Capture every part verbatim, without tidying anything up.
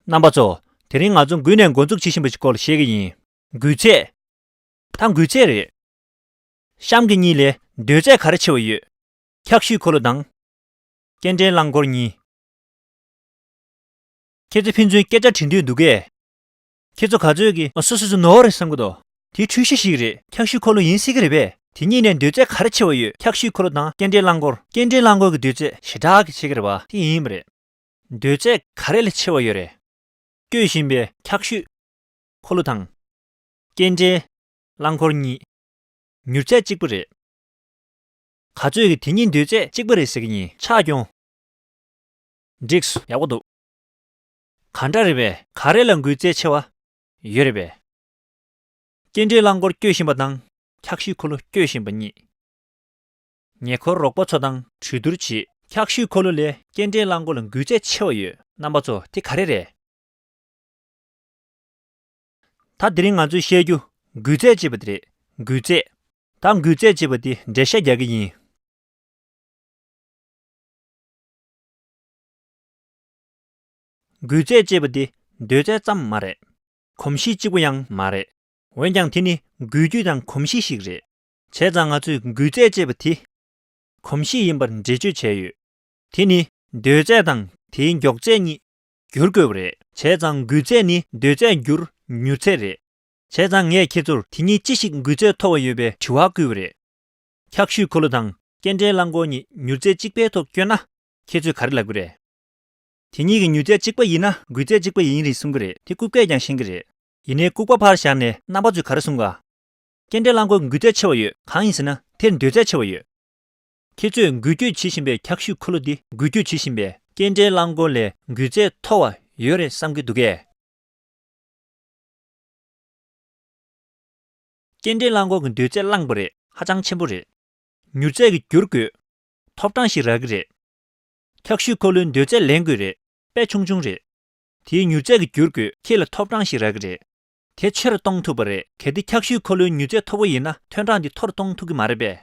རྣམ་པ་ཚོ། དེ་རིང་ང་ཚོ་འགུལ་ནས་འགོ་འཛུགས་བྱེད་བཞིན་པ་ཞིག་སྐོར་ལ་བཤད་ཀྱི་ཡིན། འགུལ་ཚད། ད་འགུལ་ཚད་རེད། གཤམ་གྱི་གཉིས་ལས་འདོད་ཚད་ག་རེ་ཆེ་བ་ཡོད། འཁྱག་ཤུད་འཁོར་ལོ་དང་། སྐྱེལ་འདྲེན་རླངས་འཁོར་གཉིས། ཁྱེད་ཚོ་ཕན་ཚུན་སྐད་ཆ་དྲི་འདོད་འདུག་གས། ཁྱེད་ཚོ་ག་ཚོད་ཀྱིས་སོ་སོ་སོ་ནོར་རེད་བསམ་གྱི་འདུག་དེ་འཁྲུལ་གཞི་ཞིག་རེད། འཁྱག་ཤུད་འཁོར་ལོ་ཡིན་སྲིད་ཀྱི་རེད་པས། དེ་གཉིས་ནས་འདོད་ཚད་ག་རེ་ཆེ་བ་ཡོད། འཁྱག་ཤུད་འཁོར་ལོ་དང་སྐྱེལ་འདྲེན་རླངས་འཁོར། སྐྱེལ་འདྲེན་རླངས་འཁོར་གྱི་འདོད་ཚད་ཞེ་དྲག་གི་ཆེ་གི་རེད་པ། དེ་ཡིན་པ་རེད། འདོད་ཚད་ག་རེ་ལས་ཆེ་བ་ཡོད་རེད། སྐྱོད་བཞིན་པའི་འཁྱག་ཤུད་འཁོར་ལོ་དང་། སྐྱེལ་འདྲེན་རླངས་འཁོར་གཉིས། མྱུར་ཚད་གཅིག་པ་རེད། ག་ཚོད་ཀྱི་དེ་གཉིས་འདོད་ཚད་གཅིག་པ་རེད་ཟེར་གྱི་ཡིན། ཆག་སྐྱོན། འགྲིགས་སོ། ཡག་པོ་འདུག་ག་འདྲ་རེད་པས། ག་རེ་ལ་འགུལ་ཚད་ཆེ་བ་ཡོད་རེད་པས། སྐྱེལ་འདྲེན་རླངས་འཁོར་སྐྱོད་བཞིན་པ་དང་འཁྱག་ཤུད་འཁོར་ལོ་སྐྱོད་བཞིན་པ་གཉིས། ཉེ་འཁོར་རོགས་པ་ཚོ་དང་གྲོས་བསྡུར་བྱེད། འཁྱག་ཤུད་འཁོར་ལོ་ལས་སྐྱེལ་འདྲེན་རླངས་འཁོར་ལ་འགུལ་ཚད་ཆེ་བ་ཡོད། རྣམ་པ་ཚོ། དེ་ག་རེ་རེད། ད་དེ་རིང་ང་ཚོས་བཤད་རྒྱུ་འགུལ་ཚད་ཅེས་པ་དེ་རེད། འགུལ་ཚད། ད་འགུལ་ཚད་ཅེས་པ་དེ་འགྲེལ་བཤད་རྒྱག་གི་ཡིན། འགུལ་ཚད་ཅེས་པ་དེ་འདོད་ཚད་ཙམ་མ་རེད། གོམས་གཤིས་གཅིག་པ་ཡང་མ་རེད། འོན་ཀྱང་དེ་ནི་འགུལ་སྐྱོད་དང་གོམས་གཤིས་ཤིག་རེད། བྱས་ཙང་ང་ཚོས་འགུལ་ཚད་ཅེས་པ་དེ་གོམས་གཤིས་ཡིན་པར་འགྲེལ་བརྗོད་བྱས་ཡོད། དེ་ནི་འདོད་ཚད་དང་དེའི་མགྱོགས་ཚད་གཉིས་བསྒྱུར་དགོས་པ་རེད། བྱས་ཙང་འགུལ་ཚད་ནི་འདོད་ཚད་བསྒྱུར་མྱུར་ཚད་རེད། བྱས་ཙང་ངས་ཁྱེད་ཚོར་དེ་གཉིས་ཅི་ཞིག་འགུལ་ཚད་མཐོ་བ་ཡོད་པའི་དྲི་བ་བསྐུལ་བ་རེད། འཁྱག་ཤུད་འཁོར་ལོ་དང་སྐྱེལ་འདྲེན་རླངས་འཁོར་གཉིས་མྱུར་ཚད་གཅིག་པའི་ཐོག་བསྐྱོད་ན། ཁྱེད་ཚོས་ག་རེ་ལབ་ཀྱི་རེད། དེ་གཉིས་ཀྱི་མྱུར་ཚད་གཅིག་པ་ཡིན་ན་འགུལ་ཚད་གཅིག་པ་ཡིན་རེད་གསུང་གི་རེད། དེ་རྐུབ་བཀས་ཀྱང་ཤེས་ཀྱི་རེད། ཡིན་ནའི་ལྐུགས་པ་ཕར་བཞག་ནས་རྣམ་པ་ཚོས་ག་རེ་གསུང་ག་སྐྱེལ་འདྲེན་རླངས་འཁོར་འགུལ་ཚད་ཆེ་བ་ཡོད། གང་ཡིན་ཟེར་ན་དེར་འདོད་ཚད་ཆེ་བ་ཡོད། ཁྱེད་ཚོས་འགུལ་སྐྱོད་བྱེད་བཞིན་པའི་འཁྱག་ཤུད་འཁོར་ལོ་འདི་འགུལ་སྐྱོད་བྱེད་བཞིན་པའི་སྐྱེལ་འདྲེན་རླངས་འཁོར་ལས་འགུལ་ཚད་མཐོ་བ་ཡོད་རེད་བསམ་གྱི་འདུག་གས། སྐྱེལ་འདྲེན་རླངས་འཁོར་གྱི་འདོད་ཚད་བླངས་པ་རེད། ཧ་ཅང་ཆེན་པོ་རེད། མྱུར་ཚད་ཀྱི་བསྒྱུར་དགོས། ཐོབ་གྲངས་ཤིག་རག་གི་རེད། འཁྱག་ཤུད་འཁོར་ལོའི་འདོད་ཚད་ལེན་དགོས་རེད། དཔེ་ཆུང་ཆུང་རེད། དེའི་མྱུར་ཚད་ཀྱི་བསྒྱུར་དགོས། ཁྱེད་ལ་ཐོབ་གྲངས་ཤིག་རག་གི་རེད། དེ་ཆེ་རུ་གཏོང་ཐུབ་པ་རེད། གལ་ཏེ་འཁྱག་ཤུད་འཁོར་ལོའི་མྱུར་ཚད་མཐོ་པོ་ཡིན་ན་ཐོན་གྲངས་འདི་མཐོ་རུ་གཏོང་ཐུབ་ཀྱི་མ་རེད་པས།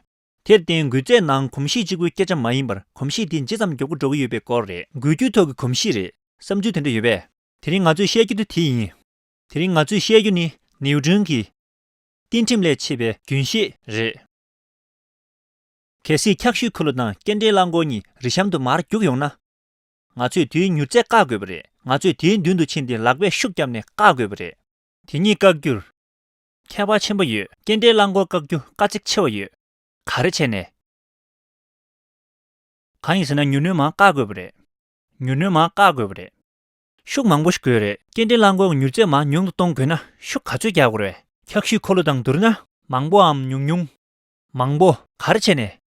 དེར་བརྟེན་འགུལ་ཚད་ནང་གོམས་གཤིས་གཅིག་པུའི་སྐད་ཆ་མ་ཡིན་པར་གོམས་གཤིས་དེ་ཇི་ཙམ་མགྱོགས་པོ་འགྲོ་གི་ཡོད་པའི་སྐོར་རེད། འགུལ་སྐྱོད་ཐོག་གི་གོམས་གཤིས་རེད། བསམ་ཚུལ་དེ་འདྲ་ཡོད་པས། དེ་རིང་ང་ཚོས་བཤད་རྒྱུ་དེ་དེ་ཡིན། དེ་རིང་ང་ཚོས་བཤད་རྒྱུ་ནི་ནིའུ་ཊོན་གྱི་རྟེན་ཁྲིམས་ལས་མཆེད་པའི་རྒྱུན་ཤེས་རེད། གལ་སྲིད་འཁྱག་ཤུད་འཁོར་ལོ་དང་སྐྱེལ་འདྲེན་རླངས་འཁོར་གཉིས་རི་གཤམ་དུ་མར་རྒྱུག་ཡོང་ན། ང་ཚོས་དེའི་མྱུར་ཚད་བཀག་དགོས་པ་རེད། ང་ཚོས་དེའི་མདུན་དུ་ཕྱིན་ཏེ་ལག་པས་ཤུགས་བརྒྱབ་ནས་བཀག་དགོས་པ་རེད། དེ་གཉིས་བཀག་རྒྱུར་ཁྱད་པར་ཆེན་པོ་ཡོད། སྐྱེལ་འདྲེན་རླངས་འཁོར་བཀག་རྒྱུ་དཀའ་ཚེགས་ཆེ་བ་ཡོད། ག་རེ་བྱས་ནས། གང་ཡིན་ཟེར་ན་མྱུར་སྣོན་མར་བཀག་དགོས་པ་རེད། མྱུར་སྣོན་མར་བཀག་དགོས་པ་རེད། ཤུགས་མང་པོ་ཞིག་དགོས་རེད། སྐྱེལ་འདྲེན་རླངས་འཁོར་གྱི་མྱུར་ཚད་མར་ཉུང་དུ་གཏོང་དགོས་ན་ཤུགས་ག་ཚོད་རྒྱག་དགོས་རེད། འཁྱག་ཤུད་འཁོར་ལོ་དང་བསྡུར་ན་མང་པོའམ་ཉུང་ཉུང་། མང་པོ། ག་རེ་བྱས་ནས།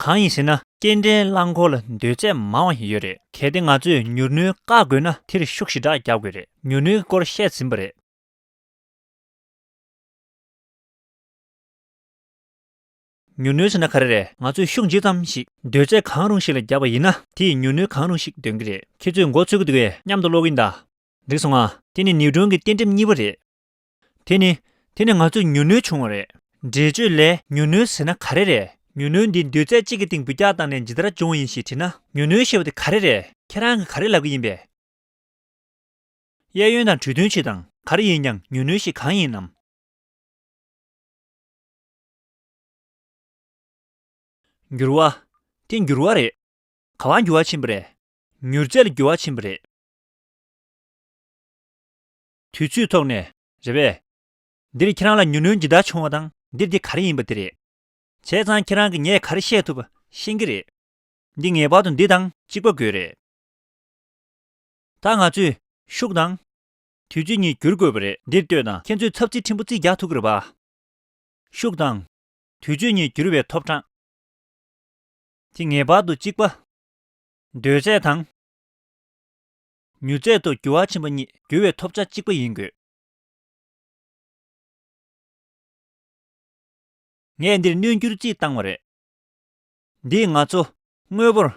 གང་ཡིན་ཟེར་ན་སྐྱེལ་འདྲེན་རླངས་འཁོར་ལ་འདོད་ཚད་མང་བ་ཞིག་ཡོད་རེད། གལ་ཏེ་ང་ཚོས་མྱུར་སྣོན་བཀག་དགོས་ན་དེར་ཤུགས་ཞེ་དྲག་རྒྱག་དགོས་རེད། མྱུར་སྣོན་གྱི་སྐོར་བཤད་ཟིན་པ་རེད། མྱུར་སྣོན་ཟེར་ན་ག་རེ་རེད། ང་ཚོས་ཤུགས་ཇི་ཙམ་ཞིག་འདོད་ཚད་གང་རུང་ཞིག་ལ་བརྒྱབ་པ་ཡིན་ན་དེ་ཡིས་མྱུར་སྣོན་གང་རུང་ཞིག་འདོན་གྱི་རེད། ཁྱེད་ཚོས་མགོ་ཚོད་ཀྱི་འདུག་གས། མཉམ་དུ་ཀློག་གི་ཡིན་ད། འགྲིག་སོང་ང་། དེ་ནི་ནིའུ་ཊོན་གྱི་རྟེན་ཁྲིམས་གཉིས་པ་རེད། དེ་ནི། དེ་ནི་ང་ཚོས་མྱུར་སྣོན་བྱུང་བ་རེད། འགྲེལ་བརྗོད་ལས་མྱུར་སྣོན་ཟེར་ན་ག་རེ་རེད། མྱུར་སྣོན་འདི་འདོད་ཚད་གཅིག་གི་སྟེང་འབུད་རྒྱག་བཏང་ནས་ཇི་ལྟར་འབྱུང་བ་ཡིན་ཞེས་དྲིས་ན། མྱུར་སྣོན་ཞེས་པ་དེ་ག་རེ་རེད། ཁྱེད་རང་གིས་ག་རེ་ལབ་ཀྱི་ཡིན་པས། གཡས་གཡོན་དང་གྲོས་མཐུན་བྱེད་དང་། ག་རེ་ཡིན་ཀྱང་མྱུར་སྣོན་ཞེས་གང་ཡིན་ནམ། འགྱུར་བ། དེ་འགྱུར་བ་རེད། ག་པར་འགྱུར་བ་ཕྱིན་པ་རེད། མྱུར་ཚད་ལ་འགྱུར་བ་ཕྱིན་པ་རེད། དུས་ཚོད་ཐོག་ནས་རེད་པས། འདིར་ཁྱེད་རང་ལ་མྱུར་སྣོན་ཇི་ལྟར་བྱུང་བ་དང་འདིར་འདི་ག་རེ་ཡིན་པ་དེ་རེད། བྱས་ཙང་ཁྱེད་རང་གིས་ངས་ག་རེ་བཤད་ཐུབ་པ་ཤེས་ཀྱི་རེད། འདི་ངེས་པར་དུ་འདི་དང་གཅིག་པ་དགོས་རེད། ད་ང་ཚོས་ཤུགས་དང་དུས་ཚོད་གཉིས་བསྒྱུར་དགོས་པ་རེད། འདིར་ལྟོས་དང་། ཁྱེད་ཚོས་ཚབ་རྩིས་ཕྲན་བུ་རྩིས་རྒྱག་ཐུབ་ཀྱི་རེད་པ། ཤུགས་དང་དུས་ཚོད་གཉིས་བསྒྱུར་བའི་ཐོབ་གྲངས་དེ་ངེས་པར་དུ་གཅིག་པ། འདོད་ཚད་དང་མྱུར་ཚད་དུ་འགྱུར་བ་ཕྱིན་པ་གཉིས་བསྒྱུར་བའི་ཐོབ་ཆ་གཅིག་པ་ཡིན་དགོས། ངས་འདིར་སྣོན་འགྱུར་རྩིས་བཏང་བ་རེད། འདིས་ང་ཚོ་དངོས་པོར།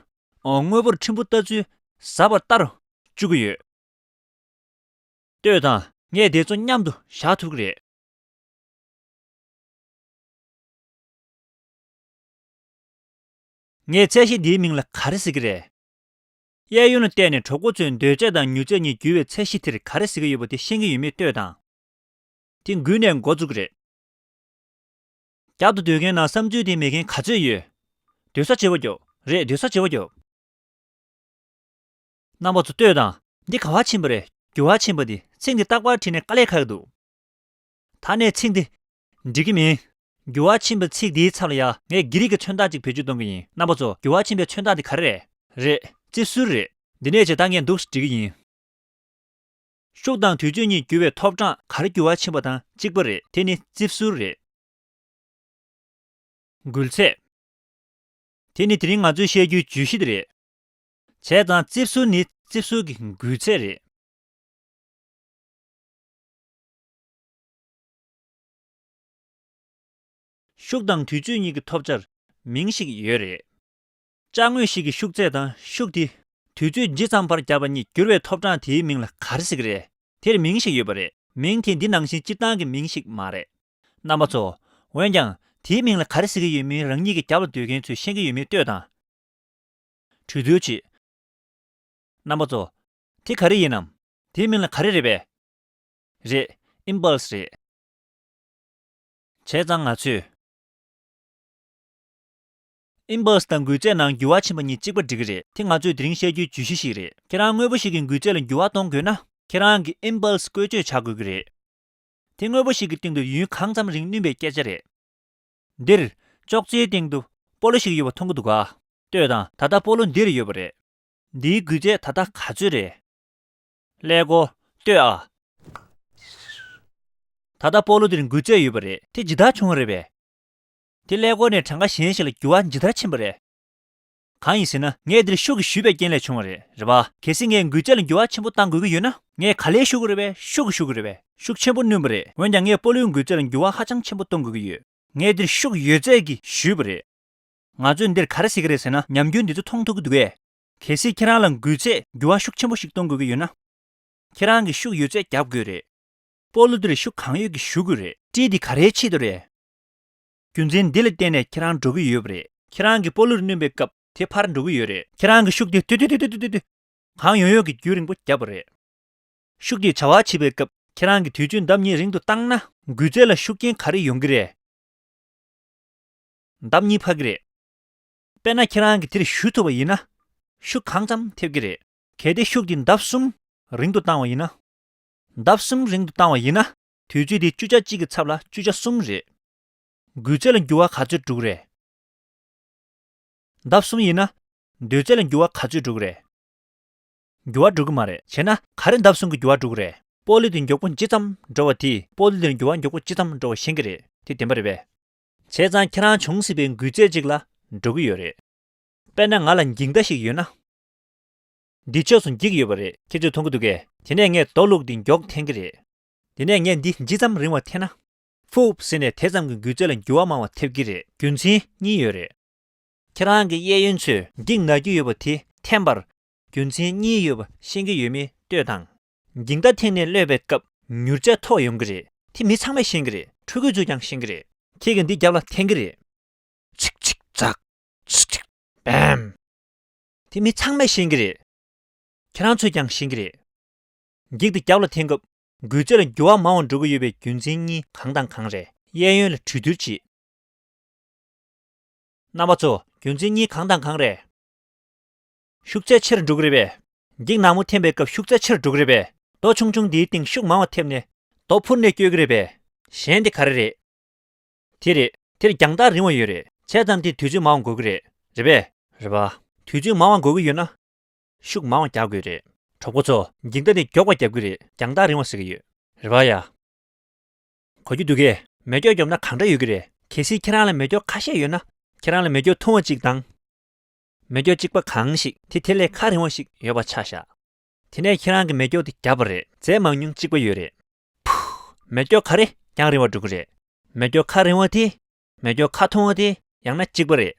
ཨོ། དངོས་པོར་ཕྲན་བུ་ལྟ་ཚུལ་ཟབ་པ་ལྟ་རུ་བཅུག་གི་ཡོད། ལྟོས་དང་། ངས་དེ་ཚོ་མཉམ་དུ་བཞག་ཐུབ་ཀྱི་རེད། ངས་ཚད་གཞི་འདིའི་མིང་ལ་ག་རེ་ཟེར་གྱི་རེད། གཡས་གཡོན་ལ་བལྟས་ནས་གྲོགས་པོ་ཚོས་འདོད་ཆགས་དང་མྱུར་ཚད་གཉིས་འགྱུར་བའི་ཚད་གཞི་དེར་ག་རེ་ཟེར་གྱི་ཡོད་པ་དེ་ཤེས་ཀྱི་ཡོད་མེད་ལྟོས་དང་། དེ་འགུལ་ནས་འགོ་བཙུགས་ཀྱི་རེད། རྒྱབ་ཏུ་སྡོད་མཁན་ནང་བསམ་ཚུལ་དེ་མེད་མཁན་ག་ཚོད་ཡོད། སྡོད་ས་བྱེད་པ་རྒྱོབ། རེད། སྡོད་ས་བྱེད་པ་རྒྱོབ། རྣམ་པ་ཚོ་ལྟོས་དང་། འདི་ག་བ་ཕྱིན་པ་རེད། རྒྱུ་བ་ཕྱིན་པ་འདི་ཚིག་འདི་རྟག་པར་བྲིས་ནས་དཀའ་ལས་ཁག་གི་འདུག་ད་ནས་ཚིག་འདི་འགྲིག་གི་མིན། རྒྱུ་བ་ཕྱིན་པ་ཚིག་འདིའི་ཚབ་ལ་ཡ་ངས་བགྱི་རིགས་ཀྱི་མཚོན་རྟགས་ཅིག་བེད་སྤྱོད་གཏོང་གི་ཡིན། རྣམ་པ་ཚོ། རྒྱུ་བ་ཕྱིན་པའི་མཚོན་རྟགས་འདི་ག་རེ་རེད། རེད། རྩིབས་ཟུར་རེད། འདི་ནས་བྱས་ད་ངས་འདུག་སེ་འབྲི་གི་ཡིན། ཤུགས་དང་དུས་ཚོད་གཉིས་འགྱུར་བའི་ཐོབ་གྲངས་ག་རེ་རྒྱུ་བ་ཕྱིན་པ་དང་གཅིག་པ་རེད། དེ་ནི་རྩིབས་ཟུར་རེད། འགུལ་ཚད། དེ་ནི་དེ་རིང་ང་ཚོས་བཤད་རྒྱུའི་བརྗོད་གཞི་དེ་རེད། བྱས་ཙང་རྩིབས་ཟུར་ནི་རྩིབས་ཟུར་གྱི་འགུལ་ཚད་རེད། ཤུགས་དང་དུས་ཚོད་གཉིས་ཀྱི་ཐོབ་བྱར་མིང་ཞིག་ཡོད་རེད། ཅ་དངོས་ཤིག་གི་ཤུགས་ཚད་དང་ཤུགས་དེ་དུས་ཚོད་ཇི་ཙམ་བར་བརྒྱབ་པ་གཉིས་འགྱུར་བའི་ཐོབ་གྲངས་དེའི་མིང་ལ་ག་རེ་ཟེར་གྱི་རེད། དེར་མིང་ཞིག་ཡོད་པ་རེད། མིང་དེ་འདི་ནང་བཞིན་སྤྱིར་བཏང་གི་མིང་ཞིག་མ་རེད། རྣམ་པ་ཚོ། འོན་ཀྱང་དེའི་མིང་ལ་ག་རེ་ཟེར་གྱི་ཡོད་མེད་རང་ཉིད་ཀྱི་རྒྱབ་ལ་སྡོད་མཁན་ཚོས་ཤེས་ཀྱི་ཡོད་མེད་ལྟོས་དང་། གྲོས་བསྡུར་བྱེད། རྣམ་པ་ཚོ། དེ་ག་རེ་ཡིན་ནམ། དེའི་མིང་ལ་ག་རེ་རེད་པས། རེད། ཨིམ་པལ་སི་རེད། བྱས་ཙང་ང་ཚོས། ཨིམ་པལ་སི་དང་འགུལ་ཚད་ནང་འགྱུར་བ་ཕྱིན་པ་གཉིས་གཅིག་པ་འགྲིག་གི་རེད། དེ་ང་ཚོས་དེ་རིང་བཤད་རྒྱུའི་བརྗོད་གཞི་ཞིག་རེད། ཁྱེད་རང་དངོས་པོ་ཞིག་གི་འགུལ་ཚད་ལ་འགྱུར་བ་གཏོང་དགོས་ན། ཁྱེད་རང་གི་ཨིམ་པལ་སི་བཀོལ་སྤྱོད་བྱ་དགོས་ཀྱི་རེད། དེ་དངོས་པོ་ཞིག་གི་སྟེང་དུ་ཡུན་གང་ཙམ་རིང་བསྣུན་པའི་སྐད་ཆ་རེད། འདིར། ཅོག་ཙེའི་སྟེང་དུ་སྤོ་ལོ་ཞིག་ཡོད་པ་མཐོང་གི་འདུག་ག་ལྟོས་དང་། ད་ལྟ་སྤོ་ལོ་འདིར་ཡོད་པ་རེད། འདིའི་འགུལ་ཚད་ད་ལྟ་ག་ཚོད་རེད། ཀླད་ཀོར། ལྟོས་ཨ། ད་ལྟ་སྤོ་ལོ་འདིར་འགུལ་ཚད་ཡོད་པ་རེད། དེ་ཇི་ལྟར་བྱུང་བ་རེད་པས། དེ་ཀླད་ཀོར་ནས་གྲངས་ཀ་གཞན་ཞིག་ལ་འགྱུར་བ་ཇི་ལྟར་ཕྱིན་པ་རེད། གང་ཡིན་ཟེར་ན། ངས་འདིར་ཤུགས་ཀྱིས་གཞུས་པའི་རྐྱེན་ལས་བྱུང་བ་རེད། རེད་པ། གལ་སྲིད་ངས་འགུལ་ཚད་ལ་འགྱུར་བ་ཆེན་པོ་བཏང་དགོས་ཀྱི་ཡོད་ན། ངས་ག་ལེར་གཞུ་གི་རེད་པས། ཤུགས་ཀྱིས་གཞུ་གི་རེད་པས། ཤུགས་ཆེན་པོ་བསྣུན་པ་རེད། འོན་ཀྱང་ངས་སྤོ་ལོའི་འགུལ་ཚད་ལ་འགྱུར་བ་ཧ་ཅང་ཆེན་པོ་གཏོང་དགོས་ཀྱི་ཡོད། ངས་འདིར་ཤུགས་ཡོད་ཚད་ཀྱིས་གཞུས་པ་རེད། ང་ཚོས་འདིར་ག་རེ་ཟེར་གྱི་རེད་ཟེར་ན། ཉམས་འགྱུར་འདི་ཚོ་མཐོང་ཐུབ་ཀྱི་འདུག་གས། གལ་སྲིད་ཁྱེད་རང་ལ་འགུལ་ཚད་འགྱུར་བ་ཤུགས་ཆེན་པོ་ཞིག་གཏོང་དགོས་ཀྱི་ཡོད་ན། ཁྱེད་རང་གིས་ཤུགས་ཡོད་ཚད་རྒྱབ་དགོས་རེད། སྤོ་ལོ་འདིར་ཤུགས་གང་ཡོད་ཀྱིས་གཞུ་དགོས་རེད། ཊི་འདི་ག་རེའི་ཆེད་དུ་རེད། རྒྱུ་མཚན་འདི་ལ་བརྟེན་ནས་ཁྱེད་རང་འགྲོ་གི་ཡོད་པ་རེད། ཁྱེད་རང་གིས་སྤོ་ལོར་བསྣུན་པའི་སྐབས་དེ་ཕར་འགྲོ་གི་ཡོད་རེད། ཁྱེད་རང་གི་ཤུགས་དེ་ཏུ་ཏུ་ཏུ་ཏུ་ཏུ་ཏུ། གང་ཡོང་ཡོང་གི་རྒྱུན་རིང་པོ་བརྒྱབ་པ་རེད། ཤུགས་དེས་བྱ་བ་བྱེད་པའི་སྐབས་ཁྱེད་རང་གིས་དུས་ཚོད་ལྡབ་གཉིས་རིང་དུ་བཏང་ན། འགུལ་ཚད་ལ་ཤུགས་རྐྱེན་ག་རེ་ཡོང་གི་རེད། ལྡབ་གཉིས་འཕར་གྱི་རེད། དཔེར་ན་ཁྱེད་རང་གིས་དེར་གཞུ་ཐུབ་པ་ཡིན་ན། ཤུགས་གང་ཙམ་ཐེབས་ཀྱི་རེད། གལ་ཏེ་ཤུགས་དེ་ལྡབ་གསུམ་རིང་དུ་བཏང་བ་ཡིན་ན། ལྡབ་གསུམ་རིང་དུ་བཏང་བ་ཡིན་ན། དུས་ཚོད་དེ་བཅུ་ཆ་གཅིག་གི་ཚབ་ལ་བཅུ་ཆ་གསུམ་རེད། འགུལ་ཚད་ལ་འགྱུར་བ་ག་ཚོད་འགྲོ་གི་རེད། ལྡབ་གསུམ་ཡིན་ན། འདོད་ཚད་ལ་འགྱུར་བ་ག་ཚོད་འགྲོ་གི་རེད། འགྱུར་བ་འགྲོ་གི་མ་རེད། བྱས་ན་ག་རེ་ལྡབ་གསུམ་གྱི་འགྱུར་བ་འགྲོ་གི་རེད། སྤོ་ལོ་དེ་མགྱོགས་པོ་ཇི་ཙམ་འགྲོ་བ་དེས་སྤོ་ལོ་དེར་འགྱུར་བ་མགྱོགས་པོ་ཇི་ཙམ་འགྲོ་བ་ཤེས་ཀྱི་རེད། དེ་བདེན་པ་རེད་པས། བྱས་ཙང་ཁྱེད་རང་བྱུང་སྲིད་པའི་འགུལ་ཚད་ཅིག་ལ་འགྲོ་གི་ཡོད་རེད། དཔེར་ན་ང་ལ་འགྱིག་མདའ་ཞིག་ཡོད་ན། འདི་ཕྱོགས་སུ་འགྱིག་ཡོད་པ་རེད། ཁྱེད་ཚོས་མཐོང་གི་འདུག་གས། དེ་ནས་ངས་རྡོ་བླུགས་ཏེ་མགྱོགས་འཐེན་གྱི་རེད། དེ་ནས་ངས་འདི་ཇི་ཙམ་རིང་བ་འཐེན་ན། ཧྥུབ་ཟེར་ནས་དེ་ཙམ་གྱི་འགུལ་ཚད་ལ་འགྱུར་བ་མང་བ་ཐེབས་ཀྱི་རེད། རྒྱུ་མཚན་གཉིས་ཡོད་རེད། ཁྱེད་རང་གི་གཡས་གཡོན་ཚོས་འགྱིག་ན་རྒྱུ་ཡོད་པ་དེ་འཐེན་པར་རྒྱུ་མཚན་གཉིས་ཡོད་པ་ཤེས་ཀྱི་ཡོད་མེད་ལྟོས་དང་། འགྱིག་མདའ་འཐེན་ནས་གློད་པའི་སྐབས་མྱུར་ཚད་མཐོ་ཡོང་གི་རེད། དེ་མི་ཚང་མས་ཤེས་ཀྱི་རེད། ཕྲུ་གུ་ཚོས་ཀྱང་ཤེས་ཀྱི་རེད། ཁྱེད་ཀྱིས་འདི་རྒྱབ་ལ་འཐེན་གྱི་རེད། ཆིག་ཆིག་ཙག་ཆིག་ཆིག་བེམ། དེ་མི་ཚང་མས་ཤེས་ཀྱི་རེད། ཁྱེད་རང་ཚོས་ཀྱང་ཤེས་ཀྱི་རེད། འགྱིག་དེ་རྒྱབ་ལ་འཐེན་སྐབས་འགུལ་ཚད་ལ་འགྱུར་བ་མང་བ་འགྲོ་གི་ཡོད་པའི་རྒྱུ་མཚན་གཉིས་གང་དང་གང་རེད། གཡས་གཡོན་ལ་གྲོས་བསྡུར་བྱེད། རྣམ་པ་ཚོ། རྒྱུ་མཚན་གཉིས་གང་དང་གང་རེད། ཤུགས་ཚད་ཆེ་རུ་འགྲོ་གི་རེད་པས། འགྱིག་ནག་མོ་འཐེན་པའི་སྐབས་ཤུགས་ཚད་ཆེ་རུ་འགྲོ་གི་རེད་པས། རྡོ་ཆུང་ཆུང་འདིའི་སྟེང་ཤུགས་མང་བ་ཐེབས་ནས་རྡོ་འཕུར་ནས་སྐྱོད་ཀྱི་རེད་པས། གཞན་དེ་ག་རེ་རེད། དེ་རེད། དེར་རྒྱང་ཐག་རིང་བ་ཡོད་རེད། བྱས་ཙང་དེ་དུས་ཚོད་མང་བ་འགོར་གྱི་རེད། རེད་པས། རེད་པ། དུས་ཚོད་མང་བ་འགོར་གྱི་ཡོད་ན། ཤུགས་མང་བ་རྒྱག་དགོས་རེད། གྲོགས་པོ་ཚོ། འགྱིག་མདའ་དེ་མགྱོགས་པ་རྒྱབ་ཀྱི་རེད། རྒྱང་ཐག་རིང་བ་ཟེར་གྱི་ཡོད། རེད་པ་ཡ། གོ་རྒྱུ་འདུག་གས། མེ་སྒྱོགས་རྒྱོབ་ན་གང་འདྲ་ཡོད་ཀྱི་རེད། གལ་སྲིད་ཁྱེད་རང་ལ་མེ་སྒྱོགས་ཁ་ཤས་ཡོད་ན། ཁྱེད་རང་ལ་མེ་སྒྱོགས་ཐུང་བ་གཅིག་དང་། མེ་སྒྱོགས་གཅིག་པ་གང་ཞིག་དེ་དེ་ལས་ཁ་རིང་བ་ཞིག་ཡོད་པ་ཆ་བཞག་དེ་ནས་ཁྱེད་རང་གིས་མེ་སྒྱོགས་དེ་བརྒྱབ་པ་རེད། རྫས་མང་ཉུང་གཅིག་པ་ཡོད་རེད། ཕུ། མེ་སྒྱོགས་ག་རེ་རྒྱང་རིང་བ་འགྲོ་གི་རེད། མེ་སྒྱོགས་ཁ་རིང་བ་དེ། མེ་སྒྱོགས་ཁ་ཐུང་བ་དེ་ཡང་ན་གཅིག་པ་རེད།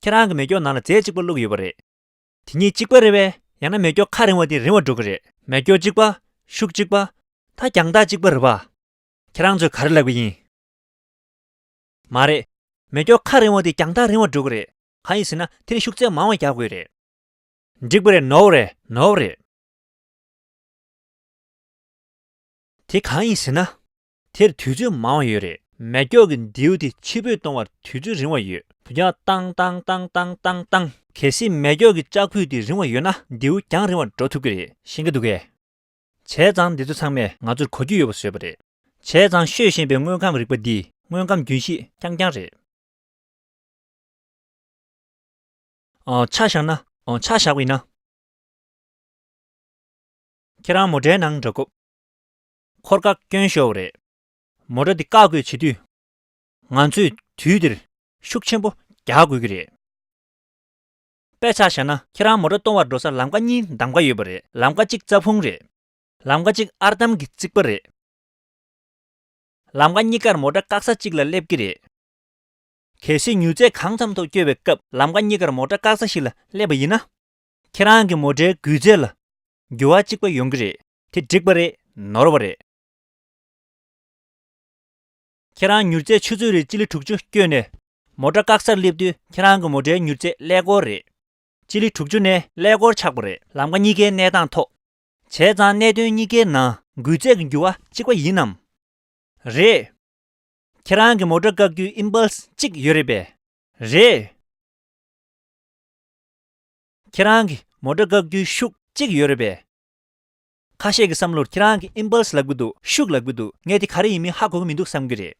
ཁྱེད་རང་གི་མེ་སྒྱོགས་ནང་ལ་རྫས་གཅིག་པ་བླུགས་ཡོད་པ་རེད། དེ་གཉིས་གཅིག་པ་རེད་པས། ཡང་ན་མེ་སྒྱོགས་ཁ་རིང་བ་དེ་རིང་བ་འགྲོ་གི་རེད། མེ་སྒྱོགས་གཅིག་པ། ཤུགས་གཅིག་པ། ད་རྒྱང་ཐག་གཅིག་པ་རེད་པ། ཁྱེད་རང་ཚོས་ག་རེ་ལབ་གི་ཡིན། མ་རེད། མེ་སྒྱོགས་ཁ་རིང་བ་དེ་རྒྱང་ཐག་རིང་བ་འགྲོ་གི་རེད། གང་ཡིན་ཟེར་ན་དེར་ཤུགས་ཚད་མང་བ་རྒྱག་དགོས་རེད། འགྲིག་པ་རེད། ནོར་བ་རེད། ནོར་བ་རེད། དེ་གང་ཡིན་ཟེར་ན། དེར་དུས་ཚོད་མང་བ་ཡོད་རེད། མེ་སྒྱོགས་ཀྱི་མདེའུ་དེ་ཕྱི་བོས་གཏོང་བར་དུས་ཚོད་རིང་བ་ཡོད། བུ་རྒྱང་ཏང་ཏང་ཏང་ཏང་ཏང་ཏང་། གལ་སྲིད་མེ་སྒྱོགས་ཀྱི་ལྕགས་ཕུད་དེ་རིང་བ་ཡོད་ན། མདེའུ་རྒྱང་རིང་བར་འགྲོ་ཐུབ་ཀྱི་རེད། ཤེས་ཀྱི་འདུག་གས། བྱས་ཙང་འདི་ཚོ་ཚང་མས་ང་ཚོར་གོ་རྒྱུ་ཡོད་པ་བཟོས་པ་རེད། བྱས་ཙང་ཤོད་བཞིན་པའི་དངོས་ཁམས་རིག་པ་འདི་དངོས་ཁམས་རྒྱུན་ཤེས་རྐྱང་རྐྱང་རེད། ཨོ། ཆ་བཞག་ན། ཨོ། ཆ་བཞག་པ་ཡིན་ན། ཁྱེད་རང་མོ་ཊའི་ནང་འགྲོ་སྐབས། འཁོར་སྐག་སྐྱོན་ཤོར་བ་རེད། མོ་ཊ་འདི་བཀག་དགོས་བྱེད་དུས། ང་ཚོས་དུས་འདིར་ཤུགས་ཆེན་པོ་རྒྱག་དགོས་ཀྱི་རེད། དཔེ་ཆ་བཞག་ན། ཁྱེད་རང་མོ་ཊ་གཏོང་བར་འགྲོ་སར་ལམ་ཀ་གཉིས་གདམ་ག་ཡོད་པ་རེད། ལམ་ཀ་གཅིག་རྩྭ་ཕུང་རེད། ལམ་ཀ་གཅིག་ཨར་འདམ་གྱི་རྩིག་པ་རེད། ལམ་ཀ་གཉིས་ཀར་མོ་ཊ་བཀག་ས་གཅིག་ལ་སླེབས་ཀྱི་རེད། གལ་སྲིད་མྱུར་ཚད་གང་འཚམ་ཐོག་བསྐྱོད་པའི་སྐབས་ལམ་ཀ་གཉིས་ཀར་མོ་ཊ་བཀག་ས་ཞིག་ལ་སླེབས་པ་ཡིན་ན། ཁྱེད་རང་གི་མོ་ཊའི་འགུལ་ཚད་ལ་འགྱུར་བ་གཅིག་པ་ཡོང་གི་རེད། དེ་འགྲིག་པ་རེད། ནོར་བ་རེད། ཁྱེད་རང་མྱུར་ཚད་ཆུ་ཚོད་རེར་སྤྱི་ལེ་དྲུག་ཅུ་བསྐྱོད་ནས་མོ་ཊ་བཀག་སར་སླེབས་དུས། ཁྱེད་རང་གི་མོ་ཊའི་མྱུར་ཚད་ཀླད་ཀོར་རེད། སྤྱི་ལེ་དྲུག་ཅུ་ནས་ཀླད་ཀོར་ཆགས་པ་རེད། ལམ་ཀ་གཉིས་ཀའི་གནས་སྟངས་ཐོག་བྱས་ཙང་གནད་དོན་གཉིས་ཀའི་ནང་འགུལ་ཚད་ཀྱི་འགྱུར་བ་གཅིག་པ་ཡིན་ནམ། རེད། ཁྱེད་རང་གི་མོ་ཊ་བཀག་རྒྱུའི་ཨིམ་པལ་སི་གཅིག་ཡོད་རེད་པས། རེད། ཁྱེད་རང་གི་མོ་ཊ་བཀག་རྒྱུའི་ཤུགས་གཅིག་ཡོད་རེད་པས། ཁ་ཤས་ཀྱི་བསམ་བློར་ཁྱེད་རང་གིས་ཨིམ་པལ་སི་ལབ་ཀྱི་འདུག་ཤུགས་ལབ་ཀྱི་འདུག་ངས་དེ་ག་རེ་ཡིན་མིན་ཧ་གོ་གི་མི་འདུག་བསམ་གྱི་རེད།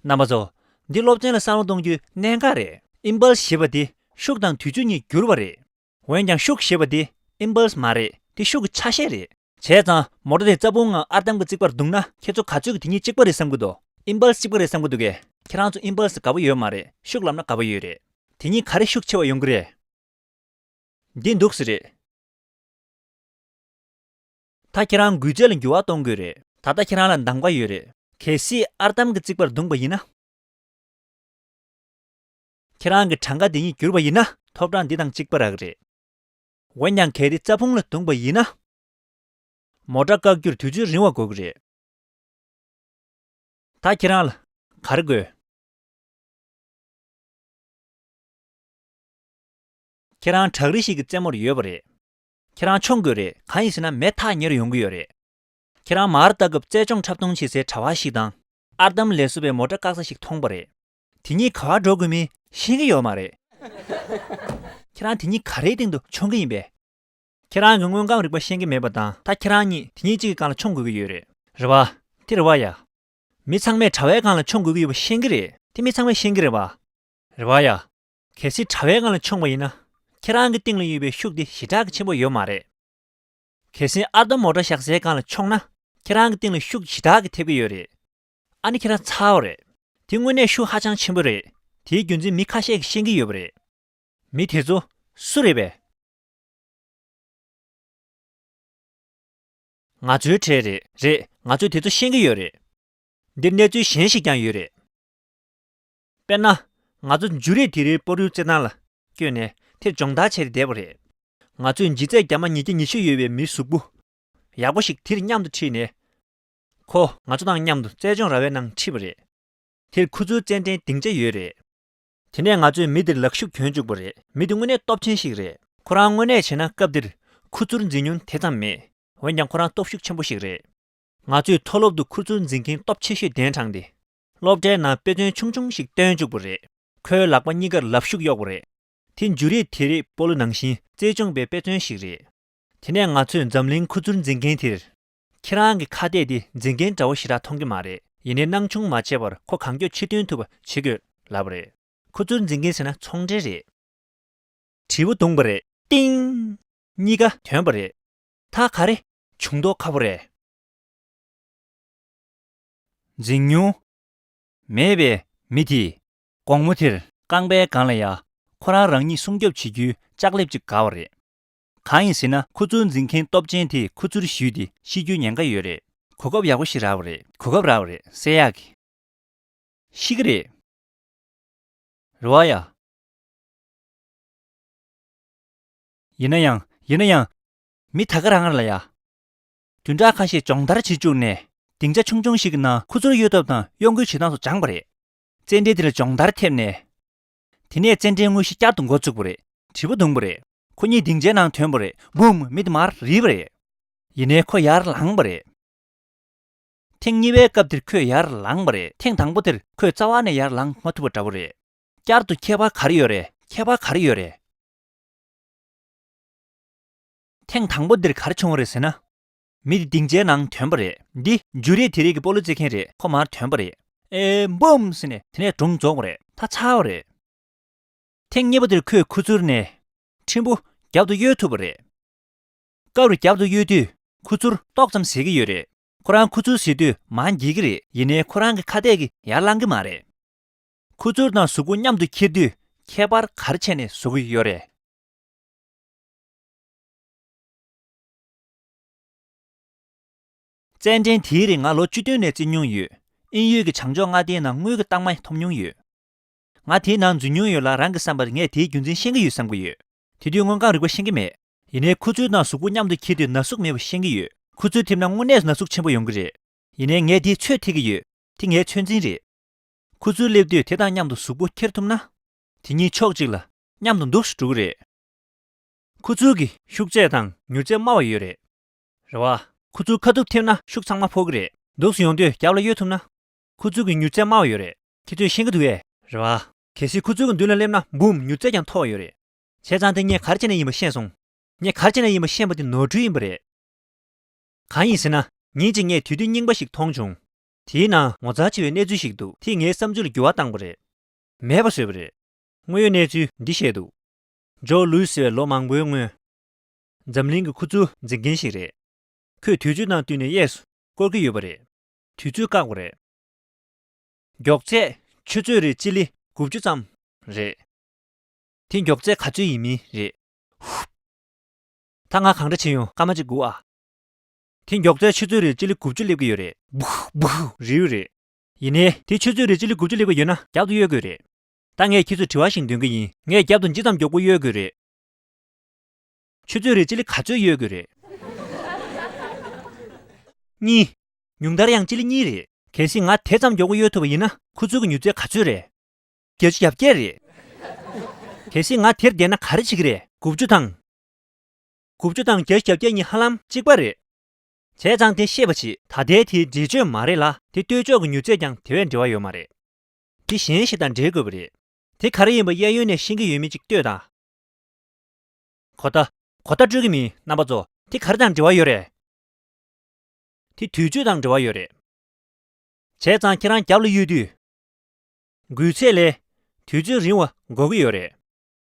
རྣམ་པ་ཚོ། འདི་སློབ་ཚན་ལ་བསམ་བློ་གཏོང་རྒྱུའི་གནད་འགག་རེད། ཨིམ་པལ་སི་ཞེས་པ་དེ་ཤུགས་དང་དུས་ཚོད་གཉིས་བསྒྱུར་བ་རེད། འོན་ཀྱང་ཤུགས་ཞེས་པ་དེ་ཨིམ་པལ་སི་མ་རེད། དེ་ཤུགས་ཀྱི་ཆ་ཤས་རེད། བྱས་ཙང་མོ་ཊ་དེ་རྩྭ་ཕུང་ངམ་ཨར་འདམ་གྱི་རྩིག་པར་བརྡུངས་ན། ཁྱེད་ཚོ་ག་ཚོད་ཀྱིས་དེ་གཉིས་གཅིག་པ་རེད་བསམ་གྱི་འདུག་ཨིམ་པལ་སི་གཅིག་པ་རེད་བསམ་གྱི་འདུག་གས། ཁྱེད་རང་ཚོ་ཨིམ་པལ་སི་དགའ་པོ་ཡོད་མ་རེད། ཤུགས་ལབ་ན་དགའ་པོ་ཡོད་རེད། དེ་གཉིས་ག་རེ་ཤུགས་ཆེ་བ་ཡོང་གི་རེད། འདི་འདུག་སེ་རེད། ད་ཁྱེད་རང་འགུལ་ཚད་ལ་འགྱུར་བ་གཏོང་དགོས་རེད། ད་ལྟ་ཁྱེད་རང་ལ་གདམ་ག་ཡོད་རེད། གལ་སྲིད་ཨར་འདམ་གྱི་རྩིག་པར་བརྡུངས་པ་ཡིན་ན། ཁྱེད་རང་གི་གྲངས་ཀ་འདི་གཉིས་བསྒྱུར་བ་ཡིན་ན་ཐོབ་གྲངས་འདི་དང་གཅིག་པ་རག་གི་རེད། འོན་ཀྱང་གལ་ཏེ་རྩྭ་ཕུང་ལ་བརྡུངས་པ་ཡིན་ན། མོ་ཊ་བཀག་རྒྱུར་དུས་ཚོད་རིང་བ་འགོར་གྱི་རེད། ད་ཁྱེད་རང་ལ་ག་རེ་དགོས། ཁྱེད་རང་བྲག་རི་ཞིག་གི་རྩེ་མོར་ཡོད་པ་རེད། ཁྱེད་རང་མཆོང་དགོས་རེད། གང་ཡིན་ཟེར་ན་མེ་ཐག་ཉེ་རུ་ཡོང་གི་ཡོད་རེད། ཁྱེད་རང་མར་ལྟ་སྐབས་རྩལ་སྦྱོང་འཁྲབ་སྟོན་བྱེད་སའི་གྲྭ་པ་ཞིག་དང་། ཨར་འདམ་ལས་བཟོ་བའི་མོ་ཊ་བཀག་ས་ཞིག་མཐོང་པ་རེད། དེ་གཉིས་ག་པར་འགྲོ་དགོས་མིན་ཤེས་ཀྱི་ཡོད་མ་རེད། ཁྱེད་རང་དེ་གཉིས་ག་རེའི་སྟེང་དུ་མཆོང་གི་ཡིན་པས། ཁྱེད་རང་གི་དངོས་ཁམས་རིག་པ་ཤེས་ཀྱི་མེད་པ་དང་། ད་ཁྱེད་རང་གཉིས་དེ་གཉིས་གཅིག་གི་སྒང་ལ་མཆོང་དགོས་ཀྱི་ཡོད་རེད། རེད་པ། དེ་རེད་པ་ཡ། མི་ཚང་མས་དྲ་བའི་སྒང་ལ་མཆོང་དགོས་ཀྱི་ཡོད་པ་ཤེས་ཀྱི་རེད། དེ་མི་ཚང་མས་ཤེས་ཀྱི་རེད་པ། རེད་པ་ཡ། གལ་སྲིད་དྲ་བའི་སྒང་ལ་མཆོང་བ་ཡིན་ན། ཁྱེད་རང་གི་སྟེང་ལ་ཡོད་པའི་ཤུགས་དེ་ཞེ་དྲག་གི་ཆེན་པོ་ཡོད་མ་རེད། གལ་སྲིད་ཨར་འདམ་མོ་ཊ་བཞག་སའི་སྒང་ལ་མཆོང་ན། ཁྱེད་རང་གི་སྟེང་ལ་ཤུགས་ཞེ་དྲག་གི་ཐེབས་ཀྱི་ཡོད་རེད། ཨ་ནི་ཁྱེད་རང་ཚར་བ་རེད། དེ་དངོས་གནས་ཤུགས་ཧ་ཅང་ཆེན་པོ་རེད། དེའི་རྒྱུ་མཚན་མི་ཁ་ཤས་ཀྱིས་ཤེས་ཀྱི་ཡོད་པ་རེད། མི་དེ་ཚོ་སུ་རེད་པས། ང་ཚོའི་གྲས་རེད། རེད། ང་ཚོས་དེ་ཚོ་ཤེས་ཀྱི་ཡོད་རེད། འདིར་གནས་ཚུལ་གཞན་ཞིག་ཀྱང་ཡོད་རེད། དཔེར་ན། ང་ཚོ་འཇུ་རིགས་དེ་རིང་སྤོ་རོའི་རྩེད་ཐང་ལ་བསྐྱོད་ནས་དེར་སྦྱོང་བརྡར་བྱས་ཏེ་བསྡད་པ་རེད། ང་ཚོས་ལྗིད་ཚད་རྒྱ་མ་ཉིས་བརྒྱ་ཉི་ཤུ་ཡོད་པའི་མིའི་གཟུགས་པོ་ཡག་པོ་ཞིག་དེར་མཉམ་དུ་ཁྲིད་ནས། ཁོ་ང་ཚོ་དང་མཉམ་དུ་རྩལ་སྦྱོང་ར་བའི་ནང་ཁྲིད་པ་རེད། དེར་ཁོ་ཚོའི་རྩེད་འགྲན་སྡིངས་ཆ་ཡོད་རེད། དེ་ནས་ང་ཚོས་མི་དེར་ལག་ཤུབས་གྱོན་བཅུག་པ་རེད། མི་དེ་དངོས་གནས་སྟོབས་ཆེན་ཞིག་རེད། ཁོ་རང་དངོས་གནས་བྱས་ན་སྐབས་དེར་ཁུ་ཚུར་འཛིན་མྱོང་དེ་ཙམ་མེད། འོན་ཀྱང་ཁོ་རང་སྟོབས་ཤུགས་ཆེན་པོ་ཞིག་རེད། ང་ཚོས་མཐོ་སློབ་ཏུ་ཁུ་ཚུར་འཛིན་མཁན་སྟོབས་ཆེ་ཤོས་གདན་དྲངས་ཏེ། སློབ་གྲྭའི་ནང་དཔེ་མཚོན་ཆུང་ཆུང་ཞིག་སྟོན་བཅུག་པ་རེད། ཁོའི་ལག་པ་གཉིས་ཀར་ལག་ཤུབས་གཡོགས་པ་རེད། དེ་འཇུ་རིགས་དེ་རིང་སྤོ་ལོ་ནང་བཞིན་རྩལ་སྦྱོང་པའི་དཔེ་མཚོན་ཞིག་རེད། དེ་ནས་ང་ཚོས་འཛམ་གླིང་ཁུ་ཚུར་འཛིན་མཁན་དེར། ཁྱེད་རང་གི་ཁ་གཏད་དེ་འཛིན་མཁན་འདྲ་བོ་ཞེ་དྲག་མཐོང་གི་མ་རེད། ཡིན་ནའི་སྣང་ཆུང་མ་བྱས་པར་ཁོ་གང་མགྱོགས་ཕྱིར་ཐོན་ཐུབ་པ་བྱེད་དགོས་ལབ་པ་རེད། ཁུ་ཚུར་འཛིན་མཁན་ཟེར་ན་ཚོང་འབྲེལ་རེད། དྲིལ་བུ་བརྡུངས་པ་རེད། ཏིང་། གཉིས་ཀ་ཐོན་པ་རེད། ད་ག་རེ་བྱུང་མདོག་ཁ་པོ་རེད། འཛིང་མྱོང་མེད་པའི་མི་དེས་དགོང་མོ་དེར་རྐང་པའི་སྒང་ལ་ཡ། ཁོ་རང་རང་ཉིད་སྲུང་སྐྱོབ་བྱེད་རྒྱུའི་ལྕགས་ལེབ་ཅིག་བསྒར་བ་རེད། གང་ཡིན་ཟེར་ན། ཁུ་ཚུར་འཛིན་མཁན་སྟོབས་ཆེན་དེས་ཁུ་ཚུར་གཞུས་ཏེ་ཤི་རྒྱུའི་ཉེན་ཁ་ཡོད་རེད། གོ་སྐབས་ཡག་པོ་ཞིག་རག་པ་རེད། གོ་སྐབས་རག་པ་རེད། བསད་ཡག་གི། ཤི་གི་རེད། རེད་པ་ཡ། ཡིན་ན་ཡང་། ཡིན་ན་ཡང་། མི་ད་ག་རང་རང་ལ་ཡ། བདུན་ཕྲག་ཁ་ཤས་སྦྱོང་བརྡར་བྱེད་བཅུག་ནས། སྡིངས་ཆ་ཆུང་ཆུང་ཞིག་གི་ནང་ཁུ་ཚུར་གཡོལ་ཐབས་དང་གཡོ་འགུལ་བྱེད་སྟངས་སོགས་སྦྱངས་པ་རེད། རྩེད་འགྲན་དེ་ལ་སྦྱོང་བརྡར་ཐེབས་ནས། དེ་ནས་རྩེད་འགྲན་དངོས་གཞི་བསྐྱར་དུ་འགོ་བཙུགས་པ་རེད། དྲིལ་བུ་བརྡུངས་པ་རེད། ཁོ་གཉིས་སྡིངས་ཆའི་ནང་ཐོན་པ་རེད། འབུམ། མི་དེ་མར་རིལ་བ་རེད། ཡིན་ནའི་ཁོ་ཡར་ལངས་པ་རེད། ཐེངས་གཉིས་པའི་སྐབས་དེར་ཁོས་ཡར་ལངས་པ་རེད། ཐེངས་དང་པོ་དེར་ཁོས་རྩ་བ་ནས་ཡར་ལངས་མ་ཐུབ་པ་འདྲ་པོ་རེད། བསྐྱར་དུ་ཁྱད་པར་ག་རེ་ཡོད་རེད། ཁྱད་པར་ག་རེ་ཡོད་རེད། ཐེངས་དང་པོ་འདིར་ག་རེ་བྱུང་བ་རེད་ཟེར་ན། མི་དེ་སྡིངས་ཆའི་ནང་ཐོན་པ་རེད། འདི་འཇུ་རེས་དེ་རིགས་ཀྱི་སྤོ་ལོ་རྩེད་མཁན་རེད། ཁོ་མར་ཐོན་པ་རེད། ཨེ། འབུམ་ཟེར་ནས་དེ་ནས་སྒྲུང་རྫོགས་པ་རེད། ད་ཚར་བ་རེད། ཐེངས་གཉིས་པ་དེར་ཁོས་ཁུ་ཚུར་ནས་ཕྲན་བུ་རྒྱབ་ཏུ་གཡོལ་ཐུབ་པ་རེད། སྐབས་རེ་རྒྱབ་ཏུ་གཡོལ་དུས་ཁུ་ཚུར་ཏོག་ཙམ་ཟད་ཀྱི་ཡོད་རེད། ཁོ་རང་ཁུ་ཚུར་ཟད་དུས་མར་འགྱེལ་གྱི་རེད། ཡིན་ནའི་ཁོ་རང་གི་ཁ་གཏད་ཀྱིས་ཡར་ལངས་ཀྱི་མ་རེད། ཁུ་ཚུར་དང་གཟུགས་པོ་མཉམ་དུ་འཁྱེར་དུས་ཁྱད་པར་ག་རེ་བྱས་ནས་བཟོ་གི་ཡོད་རེད། རྩེད་འགྲན་དེའི་རིགས་ང་ལོ་བཅུ་བདུན་ནས་རྩེ་མྱོང་ཡོད། དབྱིན་ཡུལ་གྱི་བྱང་ཕྱོགས་མངའ་སྡེའི་ནང་དངུལ་གྱི་རྟགས་མ་ཐོབ་མྱོང་ཡོད། ང་དེའི་ནང་འཛུལ་མྱོང་ཡོད་ལ། རང་གི་བསམ་པར་ངས་དེའི་རྒྱུ་མཚན་ཤེས་ཀྱི་ཡོད་བསམ་གྱི་ཡོད། དེ་དུས་དངོས་ཁམས་རིག་པ་ཤེས་ཀྱི་མེད། ཡིན་ནའི་ཁུ་ཚུར་དང་གཟུགས་པོ་མཉམ་དུ་འཁྱེར་དུས་ན་ཟུག་མེད་པ་ཤེས་ཀྱི་ཡོད། ཁུ་ཚུར་འཐེབས་ན་དངོས་གནས་ན་ཟུག་ཆེན་པོ་ཡོང་གི་རེད། ཡིན་ནའི་ངས་དེའི་ཚོད་ཐིག་གི་ཡོད། དེ་ངའི་ཚོད་འཛིན་རེད། ཁུ་ཚུར་སླེབས་དུས་དེ་དང་མཉམ་དུ་གཟུགས་པོ་འཁྱེར་ཐུབ་ན། དེ་གཉིས་ཕྱོགས་གཅིག་ལ་མཉམ་དུ་འདུག་སེ་འགྲོ་གི་རེད། ཁུ་ཚུར་གྱི་ཤུགས་ཚད་དང་མྱུར་ཚད་དམའ་བ་ཡོད་རེད། རེད་བ། ཁུ་ཚུར་ཁ་ཐུག་འཐེབས་ན་ཤུགས་ཚང་མ་ཕོག་གི་རེད། འདུག་སེ་ཡོང་དུས་རྒྱབ་ལ་གཡོལ་ཐུབ་ན། ཁུ་ཚུར་གྱི་མྱུར་ཚད་དམའ་བ་ཡོད་རེད། ཁྱེད་ཚོས་ཤེས་ཀྱི་འདུག་གས། རེད་བ། གལ་སྲིད་ཁུ་ཚུར་གྱི་མདུན་ལ་སླེབས་ན་འབུམ་མྱུར་ཚད་ཀྱང་མཐོ་བ་ཡོད་རེད། བྱས་ཙང་དེ་ངས་ག་རེ་བྱས་ནས་ཡིན་པ་ཤེས་སོང་། ངས་ག་རེ་བྱས་ནས་ཡིན་པ་ཤེས་པ་དེ་ནོར་འཁྲུལ་ཡིན་པ་རེད། གང་ཡིན་ཟེར་ན། ཉིན་གཅིག་ངས་དུས་དུས་རྙིང་པ་ཞིག་མཐོང་བྱུང་། དེའི་ནང་ངོ་མཚར་ཆེ་བའི་གནས་ཚུལ་ཞིག་འདུག་དེས་ངའི་བསམ་ཚུལ་ལ་འགྱུར་བ་བཏང་པ་རེད། མེད་པ་བཟོས་པ་རེད། དངོས་ཡོད་གནས་ཚུལ་འདི་བཤད་འདུག་ཇོ་ལུའི་སི་ཟེར་བའི་ལོ་མང་པོའི་སྔོན། འཛམ་གླིང་གི་ཁུ་ཚུར་འཛིན་མཁན་ཞིག་རེད། ཁོས་དུས་ཚོད་དང་བསྟུན་ནས་གཡས་སུ་སྐོར་གྱི་ཡོད་པ་རེད། དུས་ཚོད་བཀག་པ་རེད། མགྱོགས་ཚད་ཆུ་ཚོད་རེར་སྤྱི་ལེ་དགུ་བཅུ་ཙམ་རེད། དེ་མགྱོགས་ཚད་ག་ཚོད་ཡིན་མིན་རེད། ཧུབ། ད་ང་གང་འདྲ་བྱེད་ཡོང་། སྐར་མ་གཅིག་སྒུག་ཨ། དེ་མགྱོགས་ཚད་ཆུ་ཚོད་རེར་སྤྱི་ལེ་དགུ་བཅུ་སླེབས་ཀྱི་ཡོད་རེད། སྦུག་སྦུག་རེད་རེད། ཡིན་ནའི་དེ་ཆུ་ཚོད་རེར་སྤྱི་ལེ་དགུ་བཅུ་སླེབས་ཀྱི་ཡོད་ན་རྒྱབ་ཏུ་གཡོལ་དགོས་རེད། ད་ངས་ཁྱེད་ཚོར་དྲི་བ་ཞིག་འདོན་གྱི་ཡིན། ངས་རྒྱབ་ཏུ་ཇི་ཙམ་མགྱོགས་པོ་གཡོལ་དགོས་རེད། ཆུ་ཚོད་རེར་སྤྱི་ལེ་ག་ཚོད་གཡོལ་དགོས་རེད། གཉིས། ཉུང་མཐར་ཡང་སྤྱི་ལེ་གཉིས་རེད། གལ་སྲིད་ང་དེ་ཙམ་མགྱོགས་པོ་གཡོལ་ཐུབ་པ་ཡིན་ན་ཁུ་ཚུར་གྱི་མྱུར་ཚད་ག་ཚོད་རེད། བརྒྱད་ཅུ་གྱ་བརྒྱད་རེད། གལ་སྲིད་ང་དེར་བསྡད་ན་ག་རེ་བྱེད་ཀྱི་རེད། དགུ་བཅུ་དང་། དགུ་བཅུ་དང་བརྒྱད་ཅུ་གྱ་བརྒྱད་གཉིས་ཧ་ལམ་གཅིག་པ་རེད། བྱས་ཙང་དེ་ཤེས་པ་བྱེད། ད་ལྟའི་དེའི་འགྲེལ་བརྗོད་མ་རེད་ལ། དེ་ལྟོས་ཕྱོགས་ཀྱི་མྱུར་ཚད་ཀྱང་དེ་བས་འབྲེལ་བ་ཡོད་མ་རེད། དེ་གཞན་ཞིག་དང་འབྲེལ་དགོས་པ་རེད། དེ་ག་རེ་ཡིན་པ་གཡས་གཡོན་ནས་ཤེས་ཀྱི་ཡོད་མེད་ཅིག་ལྟོས་དང་། གོ་བརྡ། གོ་བརྡ་སྤྲོད་ཀྱི་མིན། རྣམ་པ་ཚོ། དེ་ག་རེ་དང་འབྲེལ་བ་ཡོད་རེད། དེ་དུས་ཚོད་དང་འབྲེལ་བ་ཡོད་རེད། བྱས་ཙང་ཁྱེད་རང་རྒྱབ་ལ་གཡུག་དུས། འགུལ་ཚད་ལས་དུས་ཚོད་རིང་བ་འགོར་གྱི་ཡོད་རེད།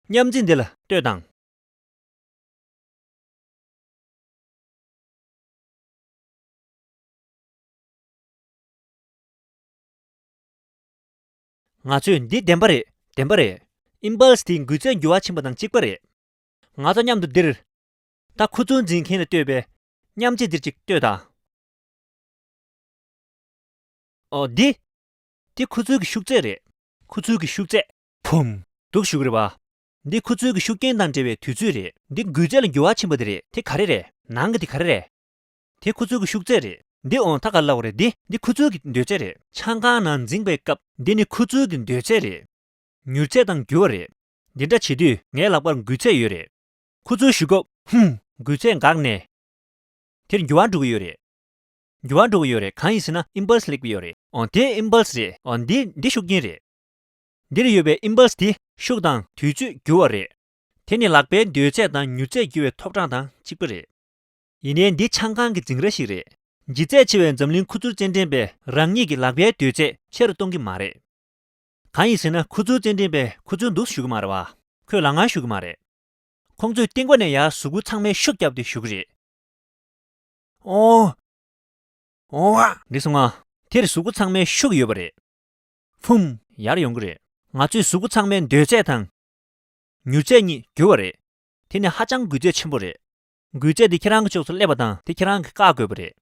མཉམ་རྩིས་འདི་ལ་ལྟོས་དང་། ང་ཚོས་འདི་བདེན་པ་རེད། བདེན་པ་རེད། ཨིམ་པལ་སི་དེ་འགུལ་ཚད་འགྱུར་བ་ཕྱིན་པ་དང་གཅིག་པ་རེད། ང་ཚོ་མཉམ་དུ་འདིར། ད་ཁུ་ཚུར་འཛིན་མཁན་ལ་ལྟོས་པའི་མཉམ་རྩིས་འདིར་ཅིག་ལྟོས་དང་། ཨོ་འདི། འདི་ཁུ་ཚུར་གྱི་ཤུགས་ཚད་རེད། ཁུ་ཚུར་གྱི་ཤུགས་ཚད། བུམ། འདུག་ཞུ་གི་རེད་བ། འདི་ཁུ་ཚུར་གྱི་ཤུགས་རྐྱེན་དང་འབྲེལ་བའི་དུས་ཚོད་རེད། འདི་འགུལ་ཚད་ལ་འགྱུར་བ་ཕྱིན་པ་དེ་རེད། དེ་ག་རེ་རེད། ནང་གི་དེ་ག་རེ་རེད། དེ་ཁུ་ཚུར་གྱི་ཤུགས་ཚད་རེད། འདི་འོང་ད་ག་ལབ་རེད། འདི་འདི་ཁུ་ཚུར་གྱི་འདོད་ཚད་རེད། ཆང་ཁང་ནང་འཛིང་པའི་སྐབས་འདི་ནི་ཁུ་ཚུར་གྱི་འདོད་ཚད་རེད། མྱུར་ཚད་དང་འགྱུར་བ་རེད། འདི་འདྲ་བྱེད་དུས་ངའི་ལག་པར་འགུལ་ཚད་ཡོད་རེད། ཁུ་ཚུར་གཞུ་སྐབས་ཧུམ། འགུལ་ཚད་འགག་ནས། དེར་འགྱུར་བ་འགྲོ་གི་ཡོད་རེད། འགྱུར་བ་འགྲོ་གི་ཡོད་རེད། གང་ཡིན་ཟེར་ན་ཨིམ་པལ་སི་སླེབས་ཀྱི་ཡོད་རེད། འོ་དེ་ཨིམ་པལ་སི་རེད། འོ་འདི་འདི་ཤུགས་རྐྱེན་རེད། འདིར་ཡོད་པའི་ཨིམ་པལ་སི་དེ་ཤུགས་དང་དུས་ཚོད་འགྱུར་བ་རེད། དེ་ནི་ལག་པའི་འདོད་ཚད་དང་མྱུར་ཚད་འགྱུར་བའི་ཐོབ་གྲངས་དང་གཅིག་པ་རེད། ཡིན་ནའི་འདི་ཆང་ཁང་གི་འཛིང་ར་ཞིག་རེད། ལྗིད་ཚད་ཆེ་བའི་འཛམ་གླིང་ཁུ་ཚུར་རྩེད་འགྲན་པས་རང་ཉིད་ཀྱི་ལག་པའི་འདོད་ཚད་ཆེ་རུ་གཏོང་གི་མ་རེད། གང་ཡིན་ཟེར་ན་ཁུ་ཚུར་རྩེད་འགྲན་པས་ཁུ་ཚུར་འདུག་ཞུ་གི་མ་རེད་བ། ཁོས་ལག་ངར་ཞུ་གི་མ་རེད། ཁོང་ཚོས་སྟེང་པ་ནས་ཡར་གཟུགས་པོ་ཚང་མའི་ཤུགས་བརྒྱབ་སྟེ་ཞུ་གི་རེད། ཨོ། ཨོ་ཨ། འདི་སོང་ང་། དེར་གཟུགས་པོ་ཚང་མའི་ཤུགས་ཡོད་པ་རེད། ཕུམ། ཡར་ཡོང་གི་རེད། ང་ཚོས་གཟུགས་པོ་ཚང་མའི་འདོད་ཚད་དང་། མྱུར་ཚད་གཉིས་འགྱུར་བ་རེད། དེ་ནི་ཧ་ཅང་འགུལ་ཚད་ཆེན་པོ་རེད། འགུལ་ཚད་དེ་ཁྱེད་རང་གི་ཕྱོགས་སུ་སླེབས་པ་དང་དེ་ཁྱེད་རང་གིས་བཀག་དགོས་པ་རེད།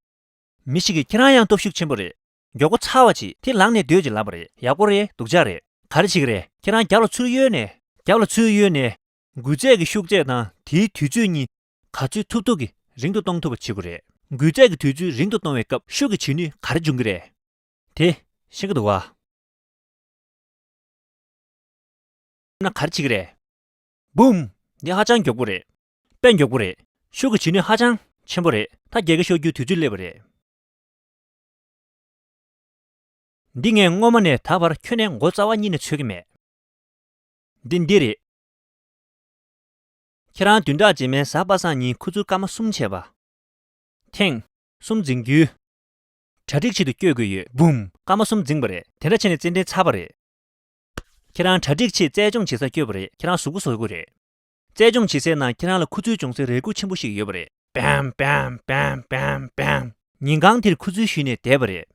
མི་ཞིག་གིས་ཁྱེད་རང་ཡང་སྟོབས་ཤུགས་ཆེན་པོ་རེད། མགྱོགས་པོ་ཚར་བ་བྱེད། དེ་ལངས་ནས་སྡོད་ཅེས་ལབ་པ་རེད། ཡག་པོ་རེད། སྡུག་ཅག་རེད། ག་རེ་བྱེད་ཀྱི་རེད། ཁྱེད་རང་རྒྱབ་ལ་ཚུར་གཡོལ་ནས། རྒྱབ་ལ་ཚུར་གཡོལ་ནས། འགུལ་ཚད་ཀྱི་ཤུགས་ཚད་དང་དེའི་དུས་ཚོད་གཉིས་ག་ཚོད་ཐུབ་ཐུབ་ཀྱིས་རིང་དུ་གཏོང་ཐུབ་པ་བྱེད་དགོས་རེད། འགུལ་ཚད་ཀྱི་དུས་ཚོད་རིང་དུ་གཏོང་བའི་སྐབས་ཤུགས་ཀྱི་བྱེད་ནུས་ག་རེ་འབྱུང་གི་རེད། དེ་ཤེས་ཀྱི་འདུག་བ། ན་ག་རེ་བྱེད་ཀྱི་རེད། འབུམ། འདི་ཧ་ཅང་མགྱོགས་པོ་རེད། དཔེ་མགྱོགས་པོ་རེད། ཤུགས་ཀྱི་བྱེད་ནུས་ཧ་ཅང་ཆེན་པོ་རེད། ད་རྒྱལ་ཁ་ཤོར་རྒྱུའི་དུས་ཚོད་སླེབས་པ་རེད། འདི་ངས་སྔོན་མ་ནས་ད་བར་ཁྱོན་ནས་མགོ་རྩ་བ་ཉིད་ནས་འཚོལ་གྱི་མེད། འདི་འདི་རེད། ཁྱེད་རང་བདུན་ཕྲག་རྗེས་མའི་གཟའ་པ་སངས་ཉིན་ཁུ་ཚུར་སྐར་མ་གསུམ་བྱས་པ། ཐེངས་གསུམ་འཛིན་རྒྱུའི། གྲ་སྒྲིག་ཆེད་དུ་བསྐྱོད་དགོས་ཡོད། འབུམ། སྐར་མ་གསུམ་འཛིན་པ་རེད། དེ་འདྲ་བྱས་ནས་རྩེད་འགྲན་ཚར་བ་རེད། ཁྱེད་རང་གྲ་སྒྲིག་ཆེད་རྩལ་སྦྱོང་བྱེད་སར་བསྐྱོད་པ་རེད། ཁྱེད་རང་གཟུགས་པོ་བཟོ་དགོས་རེད། རྩལ་སྦྱོང་བྱེད་སའི་ནང་ཁྱེད་རང་ལ་ཁུ་ཚུར་སྦྱོང་སའི་རས་ཁུག་ཆེན་པོ་ཞིག་ཡོད་པ་རེད། པེམ་པེམ་པེམ་པེམ་པེམ། ཉིན་གང་དེར་ཁུ་ཚུར་གཞུས་ནས་བསྡད་པ་རེད།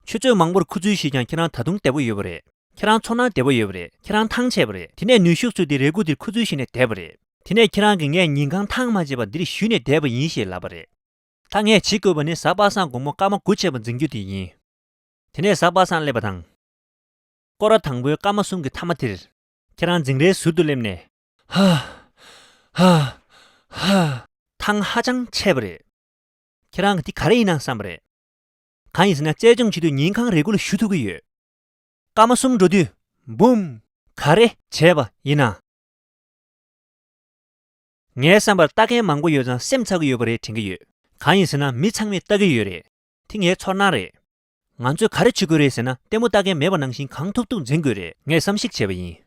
ཆུ་ཚོད་མང་པོར་ཁུ་ཚུར་གཞུས་ཀྱང་ཁྱེད་རང་ད་དུང་བདེ་པོ་ཡོད་པ་རེད། ཁྱེད་རང་ཚོར་སྣང་བདེ་པོ་ཡོད་པ་རེད། ཁྱེད་རང་ཐང་ཆད་པ་རེད། དེ་ནས་ནུས་ཤུགས་ཚུར་དེ་རས་ཁུག་དེར་ཁུ་ཚུར་གཞུས་ནས་བསྡད་པ་རེད། དེ་ནས་ཁྱེད་རང་གིས་ངས་ཉིན་གང་ཐང་མ་ཆད་པར་འདིར་གཞུས་ནས་བསྡད་པ་ཡིན་ཞེས་ལབ་པ་རེད། ད་ངས་བྱེད་དགོས་པ་ནི་གཟའ་པ་སངས་དགོང་མོ་སྐར་མ་དགུ་བྱས་པ་འཛིན་རྒྱུ་དེ་ཡིན། དེ་ནས་གཟའ་པ་སངས་སླེབས་པ་དང་། སྐོར་ར་དང་པོའི་སྐར་མ་གསུམ་གྱི་མཐའ་མ་དེར། ཁྱེད་རང་འཛིང་རའི་ཟུར་དུ་སླེབས་ནས། ཧ། ཧ། ཧ། ཐང་ཧ་ཅང་ཆད་པ་རེད། ཁྱེད་རང་གིས་འདི་ག་རེ་ཡིན་ནམ་བསམ་པ་རེད། གང་ཡིན་ཟེར་ན་རྩལ་སྦྱོང་བྱེད་དུས་ཉིན་གང་རས་ཁུག་ལ་གཞུ་ཐུབ་ཀྱི་ཡོད། སྐར་མ་གསུམ་འགྲོ་དུས། འབུམ། ག་རེ་བྱས་པ་ཡིན་ན། ངའི་བསམ་པར་ལྟ་མཁན་མང་པོ་ཡོད་ཙང་སེམས་ཚ་གི་ཡོད་པ་རེད་དྲན་གྱི་ཡོད། གང་ཡིན་ཟེར་ན་མི་ཚང་མས་ལྟ་གི་ཡོད་རེད། དེ་ངའི་ཚོར་སྣང་རེད། ང་ཚོས་ག་རེ་བྱེད་དགོས་རེད་ཟེར་ན་ལྟད་མོ་ལྟ་མཁན་མེད་པ་ནང་བཞིན་གང་ཐུབ་ཐུབ་འཛིང་དགོས་རེད། ངས་བསམ་གཞིག་བྱས་པ་ཡིན།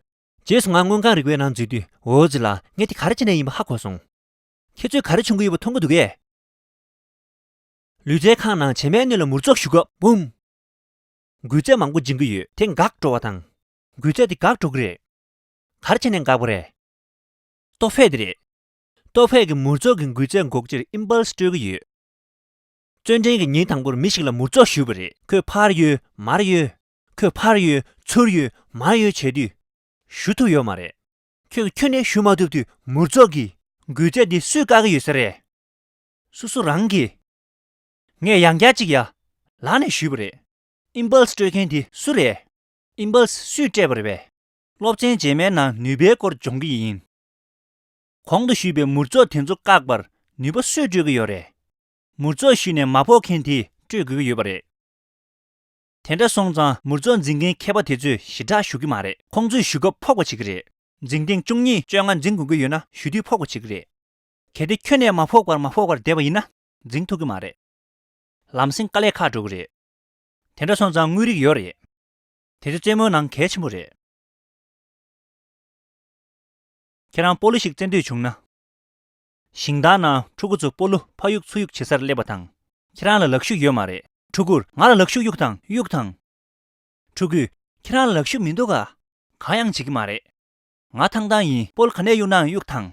རྗེས་སུ་ང་དངུལ་ཁང་རིག་པའི་ནང་འཛུལ་དུས་འོ་ཙི་ལ་ངས་དེ་ག་རེ་བྱས་ནས་ཡིན་པ་ཧ་གོ་སོང་། ཁྱེད་ཚོས་ག་རེ་བྱུང་གི་ཡོད་པ་མཐོང་གི་འདུག་གས། ལུས་རྩལ་ཁང་ནང་བྱེ་མའི་སྣེ་ལ་མུར་ཙོག་གཞུ་སྐབས་འབུམ། འགུལ་རྫས་མང་པོ་འབྱིན་གྱི་ཡོད། དེ་འགག་འགྲོ་བ་དང་། འགུལ་རྫས་དེ་འགག་འགྲོ་གི་རེད། ག་རེ་བྱས་ནས་འགག་པ་རེད། ཏོ་ཧྥེ་དེ་རེད། ཏོ་ཧྥེ་གིས་མུར་ཙོག་གི་འགུལ་རྫས་འགོག་ཕྱིར་ཨིམ་པལ་སི་སྤྲོད་ཀྱི་ཡོད། བརྩོན་འགྲན་གྱི་ཉིན་དང་པོར་མི་ཞིག་ལ་མུར་ཙོག་གཞུས་པ་རེད། ཁོས་ཕར་གཡོལ་མར་གཡོལ། ཁོས་ཕར་གཡོལ་ཚུར་གཡོལ་མར་གཡོལ་བྱས་དུས། གཞུ་ཐུབ་ཡོད་མ་རེད། ཁོས་ཁྱོན་ནས་གཞུ་མ་ཐུབ་དུས་མུར་ཙོག་གིས་འགུལ་རྫས་འདི་སུས་བཀག་གི་ཡོད་ས་རེད། སོ་སོ་རང་གིས། ངས་ཡང་བསྐྱར་གཅིག་ཡ། ལག་ནས་གཞུས་པ་རེད། ཨིམ་པལ་སི་སྤྲོད་མཁན་དེ་སུ་རེད། ཨིམ་པལ་སི་སུས་སྤྲད་པ་རེད་པས། སློབ་ཚན་རྗེས་མའི་ནང་ནུས་པའི་སྐོར་སྦྱོང་གི་ཡིན། གོང་དུ་ཞུས་པའི་མུར་ཙོག་དེ་ཚོ་བཀག་པར་ནུས་པ་སུས་སྤྲོད་ཀྱི་ཡོད་རེད། མུར་ཙོག་གཞུས་ནས་མ་ཕོག་མཁན་དེས་སྤྲོད་དགོས་ཀྱི་ཡོད་པ་རེད། དེ་འདྲ་སོང་ཙང་མུར་ཙོག་འཛིང་མཁན་མཁས་པ་དེ་ཚོས་ཞེ་དྲག་གཞུ་གི་མ་རེད། ཁོང་ཚོས་གཞུ་སྐབས་ཕོག་པ་བྱེད་ཀྱི་རེད། འཛིང་ཐེངས་བཅུ་གཉིས་བཅོ་ལྔ་འཛིང་དགོས་ཀྱི་ཡོད་ན་གཞུ་དུས་ཕོག་པ་བྱེད་ཀྱི་རེད། གལ་ཏེ་ཁྱོན་ནས་མ་ཕོག་པར་མ་ཕོག་པར་བསྡད་པ་ཡིན་ན་འཛིང་ཐུབ་ཀྱི་མ་རེད། ལམ་སེང་དཀའ་ལས་ཁག་འགྲོ་གི་རེད། དེ་འདྲ་སོང་ཙང་དངོས་རིགས་ཡོད་རེད། དེ་ཚོ་རྩེད་མོའི་ནང་གལ་ཆེན་པོ་རེད། ཁྱེད་རང་སྤོ་ལོ་ཞིག་རྩེ་འདོད་བྱུང་ན། ཞིང་བདག་ནང་ཕྲུ་གུ་ཚོ་སྤོ་ལོ་ཕ་གཡུག་ཚུར་གཡུག་བྱེད་སར་སླེབས་པ་དང་། ཁྱེད་རང་ལ་ལག་ཤུབས་ཡོད་མ་རེད། ཕྲུ་གུར་ང་ལ་ལག་ཤུབས་གཡུག་དང་གཡུག་དང་། ཕྲུ་གུས་ཁྱེད་རང་ལ་ལག་ཤུབས་མི་འདུག་ག་གང་ཡང་བྱེད་ཀྱི་མ་རེད། ང་ཐང་ཐང་ཡིན། སྤོ་ལོ་ག་ནས་གཡུག་ནའང་གཡུག་དང་།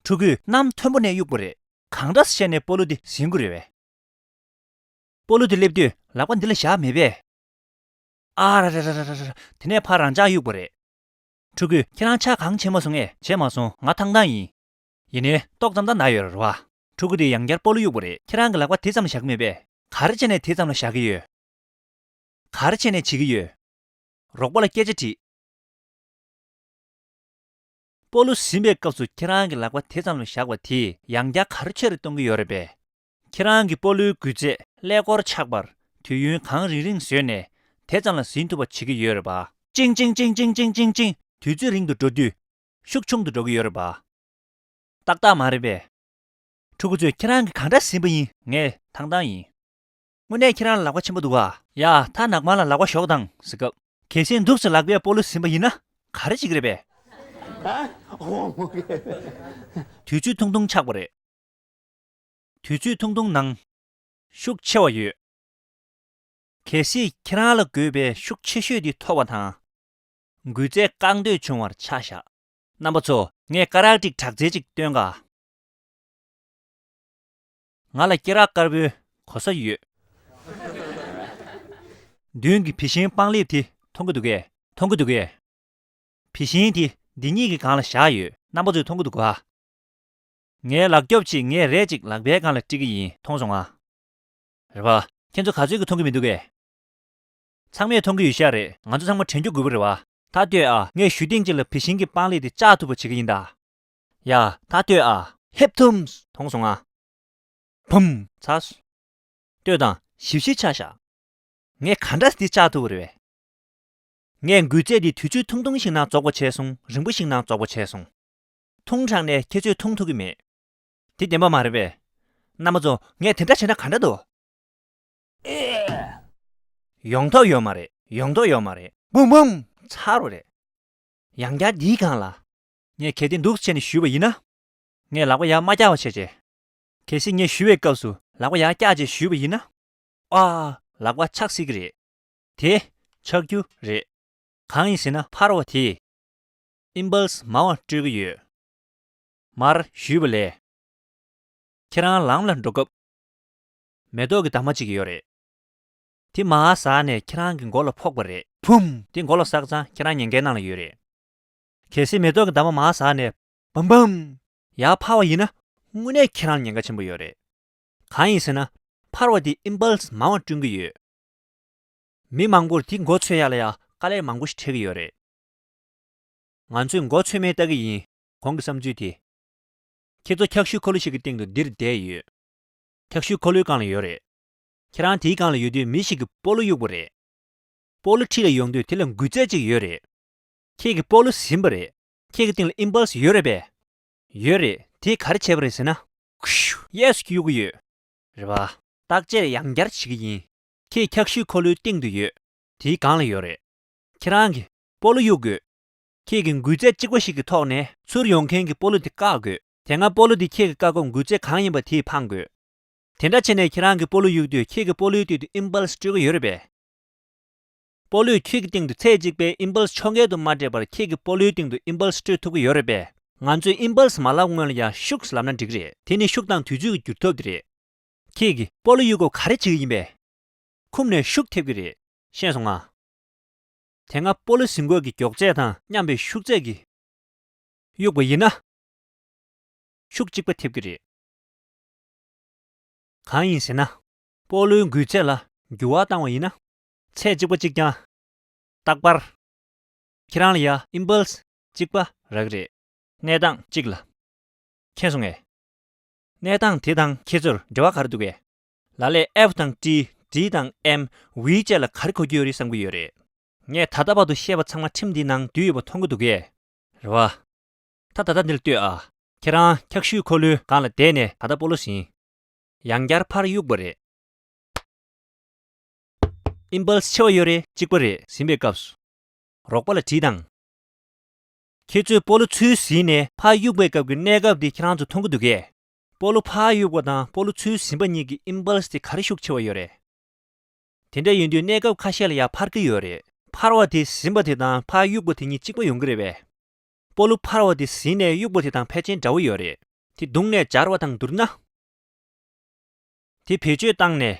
ཕྲུ་གུས་གནམ་མཐོན་པོ་ནས་གཡུག་པ་རེད། གང་འདྲ་བྱས་ནས་སྤོ་ལོ་འདི་ཟིན་དགོས་རེད་པས། སྤོ་ལོ་དེ་སླེབས་དུས་ལག་པ་འདི་ལ་བཞག་མེད་པས། ཨ་ར་ར་ར་ར་ར། དེ་ནས་ཕར་རང་འཇགས་གཡུག་པ་རེད། ཕྲུ་གུས་ཁྱེད་རང་ཆག་གང་བྱས་མ་སོང་ངས། བྱས་མ་སོང་། ང་ཐང་ཐང་ཡིན། ཡིན་ནའི་ཏོག་ཙམ་ད་ན་ཡོད་རེད་བ། ཕྲུ་གུ་དེས་ཡང་བསྐྱར་སྤོ་ལོ་གཡུག་པ་རེད། ཁྱེད་རང་གི་ལག་པ་དེ་ཙམ་ལ་བཞག་གི་མེད་པས། ག་རེ་བྱས་ནས་དེ་ཙམ་ལ་བཞག་གི་ཡོད། ག་རེ་བྱས་ནས་བྱེད་ཀྱི་ཡོད། རོགས་པ་ལ་སྐད་ཆ་དྲིས། སྤོ་ལོ་ཟིན་པའི་སྐབས་སུ་ཁྱེད་རང་གི་ལག་པ་དེ་ཙམ་ལ་བཞག་པ་དེས་ཡང་བསྐྱར་ག་རེ་ཆེ་རུ་གཏོང་གི་ཡོད་རེད་པས། ཁྱེད་རང་གི་སྤོ་ལོའི་འགུལ་རྫས་ཀླད་ཀོར་ཆག་པར་དུས་ཡུན་གང་རིང་རིང་བཟོས་ནས་དེ་ཙམ་ལ་ཟིན་ཐུབ་པ་བྱེད་ཀྱི་ཡོད་རེད་པ། ཅིང་ཅིང་ཅིང་། དུས་ཚོད་རིང་དུ་འགྲོ་དུས་ཤུགས་ཆུང་དུ་འགྲོ་གི་ཡོད་རེད་པ། ཏག་ཏག་མ་རེད་པས། ཕྲུ་གུ་ཚོས་ཁྱེད་རང་གིས་གང་འདྲ་ཟིན་པ་ཡིན། ངས་ཐང་ཐང་ཡིན། དངོས་གནས་ཁྱེད་རང་ལ་ལག་པ་ཆེན་པོ་འདུག་ག་ཡ། ད་ནག་དམར་ལ་ལག་པ་ཞོག་དང་ཟེར་སྐབས། གལ་སྲིད་འདུག་སེ་ལག་པས་སྤོ་ལོ་ཟིན་པ་ཡིན་ན་ག་རེ་བྱེད་ཀྱི་རེད་པས། དུས་ཚོད་ཐུང་ཐུང་ཆགས་པ་རེད། དུས་ཚོད་ཐུང་ཐུང་ནང་ཤུགས་ཆེ་བ་ཡོད། གལ་སྲིད་ཁྱེད་རང་ལ་དགོས་པའི་ཤུགས་ཆེ་ཤོས་དེ་ཐོབ་པ་དང་། འགུལ་རྫས་བཀག་འདོད་བྱུང་བར་ཆ་བཞག་རྣམ་པ་ཚོ། ངས་སྐ་རགས་ཀྱི་དྲག་རྩལ་ཅིག་སྟོན་ག་ང་ལ་སྐེ་རགས་དཀར་པོའི་གོ་ས་ཡོད། མདུན་གྱི་བི་ཤིང་སྤང་ལེབ་དེ་མཐོང་གི་འདུག་གས། མཐོང་གི་འདུག་གས། བི་ཤིང་དེ་འདི་གཉིས་ཀྱི་སྒང་ལ་བཞག་ཡོད། རྣམ་པ་ཚོས་མཐོང་གི་འདུག་ག་ངའི་ལག་སྐྱོབ་ཅིག་ངས་རས་ཅིག་ལག་པའི་སྒང་ལ་དཀྲིས་ཀྱི་ཡིན། མཐོང་སོང་ང་། རེད་པ། ཁྱེད་ཚོ་ག་ཚོད་ཀྱིས་མཐོང་གི་མི་འདུག་གས། ཚང་མས་མཐོང་གི་ཡོད་ཤག་རེད། ང་ཚོ་ཚང་མ་དྲན་རྒྱུ་དགོས་པ་རེད་པ། ད་ལྟོས་ཨ། ངས་གཞུ་ཐེངས་གཅིག་ལ་བི་ཤིང་གི་སྤང་ལེབ་དེ་བཅག་ཐུབ་པ་བྱེད་ཀྱི་ཡིན་ད། ཡ། ད་ལྟོས་ཨ། ཧེབ་ཐུམ། མཐོང་སོང་ང་། བུམ། ཚ། ལྟོས་དང་། ཞིབ་ཞིབ་ཆ་བཞག་ངས་ག་འདྲ་འདི་བཅག་ཐུབ་པ་རེད་པས། ངས་འགུལ་རྫས་འདི་དུས་ཚོད་ཐུང་ཐུང་ཞིག་ནང་རྫོགས་པ་བྱས་སོང་། རིང་པོ་ཞིག་ནང་རྫོགས་པ་བྱས་སོང་། ཐུང་དྲགས་ནས་ཁྱེད་ཚོས་མཐོང་ཐུབ་ཀྱི་མེད། དེ་བདེན་པ་མ་རེད་པས། རྣམ་པ་ཚོ། ངས་དེ་འདྲ་བྱས་ན་ག་འདྲ་འདུག། ཡོང་ཐབས་ཡོད་མ་རེད། ཡོང་ཐབས་ཡོད་མ་རེད། འབུམ་འབུམ། ཚར་བ་རེད། ཡང་བསྐྱར་འདིའི་སྒང་ལ། ངས་གལ་ཏེ་འདུག་བྱས་ནས་ཞུས་པ་ཡིན་ན། ངས་ལག་པ་ཡར་མ་བཀྱག་པ་བྱས་རྗེས། གལ་སྲིད་ངས་ཞུ་བའི་སྐབས་སུ་ལག་པ་ཡར་བཀྱག་རྗེས་ཞུས་པ་ཡིན་ན། ཨ། ལག་པ་ཆག་སྲིད་ཀྱི་རེད། དེ་ཆག་རྒྱུ་རེད། གང་ཡིན་ཟེར་ན་ཕར་བ་དེས་ཨིམ་པལ་སི་མང་བ་སྤྲོད་ཀྱི་ཡོད། མར་ཞུས་པ་ལས། ཁྱེད་རང་ལམ་ལ་འགྲོ་སྐབས། མེ་ཏོག་གི་འདབ་མ་གཅིག་ཡོད་རེད། དེ་མར་ཟགས་ནས་ཁྱེད་རང་གི་མགོ་ལ་ཕོག་པ་རེད། བུམ། དེ་མགོ་ལ་ཟགས་ཙང་ཁྱེད་རང་ཉེན་ཁའི་ནང་ལ་ཡོད་རེད། གལ་སྲིད་མེ་ཏོག་གི་འདབ་མ་མར་ཟགས་ནས་བུམ་བུམ། ཡར་འཕར་བ་ཡིན་ན་དངོས་གནས་ཁྱེད་རང་ཉེན་ཁ་ཆེན་པོ་ཡོད་རེད། གང་ཡིན་ཟེར་ན། འཕར་བ་དེ་ཨིམ་པལ་སི་མང་བ་བསྐྲུན་གྱི་ཡོད། མི་མང་པོར་དེ་མགོ་ཚོས་ཡ་ལ་ཡ་དཀའ་ལས་མང་པོ་ཞིག་འཕྲད་ཀྱི་ཡོད་རེད། ང་ཚོས་མགོ་ཚོས་མེད་ལྟ་གི་ཡིན། གོང་གི་བསམ་ཚུལ་དེ། ཁྱེད་ཚོ་འཁྱག་ཤུལ་འཁོར་ལོ་ཞིག་གི་སྟེང་དུ་འདིར་བསྡད་ཡོད། འཁྱག་ཤུལ་འཁོར་ལོའི་སྒང་ལ་ཡོད་རེད། ཁྱེད་རང་དེའི་སྒང་ལ་ཡོད་དུས་མི་ཞིག་གིས་སྤོ་ལོ་གཡུགས་པ་རེད། སྤོ་ལོ་འཁྲིས་ལ་ཡོང་དུས་དེ་ལ་འགུལ་རྫས་ཅིག་ཡོད་རེད། ཁྱེད་ཀྱིས་སྤོ་ལོ་ཟིན་པ་རེད། ཁྱེད་ཀྱི་སྟེང་ལ་ཨིམ་པལ་སི་ཡོད་རེད་པས། ཡོད་རེད། དེས་ག་རེ་བྱས་པ་རེད་ཟེར་ན། ཁུ་ཤུ། གཡས་སུ་གཡུག་གི་ཡོད། རེད་པ། བརྟག་དཔྱད་ཡང་བསྐྱར་བྱེད་ཀྱི་ཡིན། ཁྱེད་འཁྱག་ཤུལ་འཁོར་ལོའི་སྟེང་དུ་ཡོད། དེའི་སྒང་ལ་ཡོད་རེད། ཁྱེད་རང་གིས་སྤོ་ལོ་གཡུག་དགོས། ཁྱེད་ཀྱིས་འགུལ་རྫས་གཅིག་པ་ཞིག་གི་ཐོག་ནས་ཚུར་ཡོང་མཁན་གྱི་སྤོ་ལོ་དེ་བཀག་དགོས། དེ་སྔ་སྤོ་ལོ་དེ་ཁྱེད་ཀྱིས་བཀག་སྐབས་འགུལ་རྫས་གང་ཡིན་པ་དེས་འཕངས་དགོས། དེ་འདྲ་བྱས་ནས་ཁྱེད་རང་གིས་སྤོ་ལོ་གཡུག་དུས་ཁྱེད་ཀྱིས་སྤོ་ལོའི་སྟེང་དུ་ཨིམ་པལ་སི་སྤྲོད་ཀྱི་ཡོད་རེད་པས། སྤོ་ལོས་ཁྱེད་ཀྱི་སྟེང་དུ་ཚད་གཅིག་པའི་ཨིམ་པལ་སི་ཕྱོགས་འགལ་དུ་མ་སྤྲད་པར་ཁྱེད་ཀྱི་སྤོ་ལོའི་སྟེང་དུ་ཨིམ་པལ་སི་སྤྲོད་ཐུབ་ཀྱི་ཡོད་རེད་པས། ང་ཚོས་ཨིམ་པལ་སི་མ་ལབ་སྔོན་ལ་ཡང་ཤུགས་ལབ་ན་འགྲིག་གི་རེད། དེ་ནི་ཤུགས་དང་དུས་ཚོད་ཀྱི་འགྱུར་ཐོབ་དེ་རེད། ཁྱེད་ཀྱིས་སྤོ་ལོ་གཡུག་སྐབས་ག་རེ་བྱེད་ཀྱི་ཡིན་པས། ཁུམ་ནས་ཤུགས་ཐེབས་ཀྱི་རེད། ཤེས་སོང་ང་། དེ་སྔ་སྤོ་ལོ་ཟིན་དགོས་ཀྱི་མགྱོགས་ཚད་དང་མཉམ་པའི་ཤུགས་ཚད་ཀྱིས་གཡུག་པ་ཡིན་ན། ཤུགས་གཅིག་པ་ཐེབས་ཀྱི་རེད། གང་ཡིན་ཟེར་ན། སྤོ་ལོའི་འགུལ་ཚད་ལ་འགྱུར་བ་བཏང་བ་ཡིན་ན། ཚད་གཅིག་པ་གཅིག་རྐྱང་། རྟག་པར། ཁྱེད་རང་ལ་ཡ་ཨིམ་པལ་སི་གཅིག་པ་རག་གི་རེད། གནས་སྟངས་གཅིག་ལ། མཁྱེན་སོང་ངས། གནས་སྟངས་དེ་དང་ཁྱེད་ཚོར་འབྲེལ་བ་ག་རེ་འདུག་གས། ལ་ལས་ཨེཕ་དང་ཊི། ཌི་དང་ཨེམ། ཝི་བཅས་ལ་ག་རེ་གོ་རྒྱུ་ཡོད་རེད་བསམ་གྱི་ཡོད་རེད། ངས་ད་ལྟ་བར་དུ་བཤད་པ་ཚང་མ་ཁྲིམས་འདིའི་ནང་འདུས་ཡོད་པ་མཐོང་གི་འདུག་གས། རེད་བ། ད་ད་ལྟ་འདིར་ལྟོས་ཨ། ཁྱེད་རང་འཁྱག་ཤུལ་འཁོར་ལོའི་སྒང་ལ་བསྡད་ནས་ད་ལྟ་སྤོ་ལོ་ཟིན། ཡང་བསྐྱར་ཕར་གཡུགས་པ་རེད། ཨིམ་པལ་སི་ཆེ་བ་ཡོད་རེད། གཅིག་པ་རེད། ཟིན་པའི་སྐབས་སུ། རོགས་པ་ལ་དྲིས་དང་། ཁྱེད་ཚོས་སྤོ་ལོ་ཚུར་ཟིན་ནས་ཕར་གཡུགས་པའི་སྐབས་ཀྱི་གནས་སྐབས་དེ་ཁྱེད་རང་ཚོ་མཐོང་གི་འདུག་གས། སྤོ་ལོ་ཕར་གཡུགས་པ་དང་སྤོ་ལོ་ཚུར་ཟིན་པ་གཉིས་ཀྱི་ཨིམ་པལ་སི་དེ་ག་རེ་ཤུགས་ཆེ་བ་ཡོད་རེད། དེ་འདྲ་ཡིན་དུས་གནས་སྐབས་ཁ་ཤས་ལ་ཡང་འཕར་གྱི་ཡོད་རེད། འཕར་བ་དེ་ཟིན་པ་དེ་དང་ཕར་གཡུགས་པ་དེ་གཉིས་གཅིག་པ་ཡོང་གི་རེད་པས། སྤོ་ལོ་འཕར་བ་དེ་ཟིན་ནས་གཡུགས་པ་དེ་དང་ཕལ་ཆེར་འདྲ་བོ་ཡོད་རེད། དེ་བརྡུངས་ནས་འབྱར་བ་དང་བསྡུར་ན། དེ་བེད་སྤྱོད་བཏང་ནས།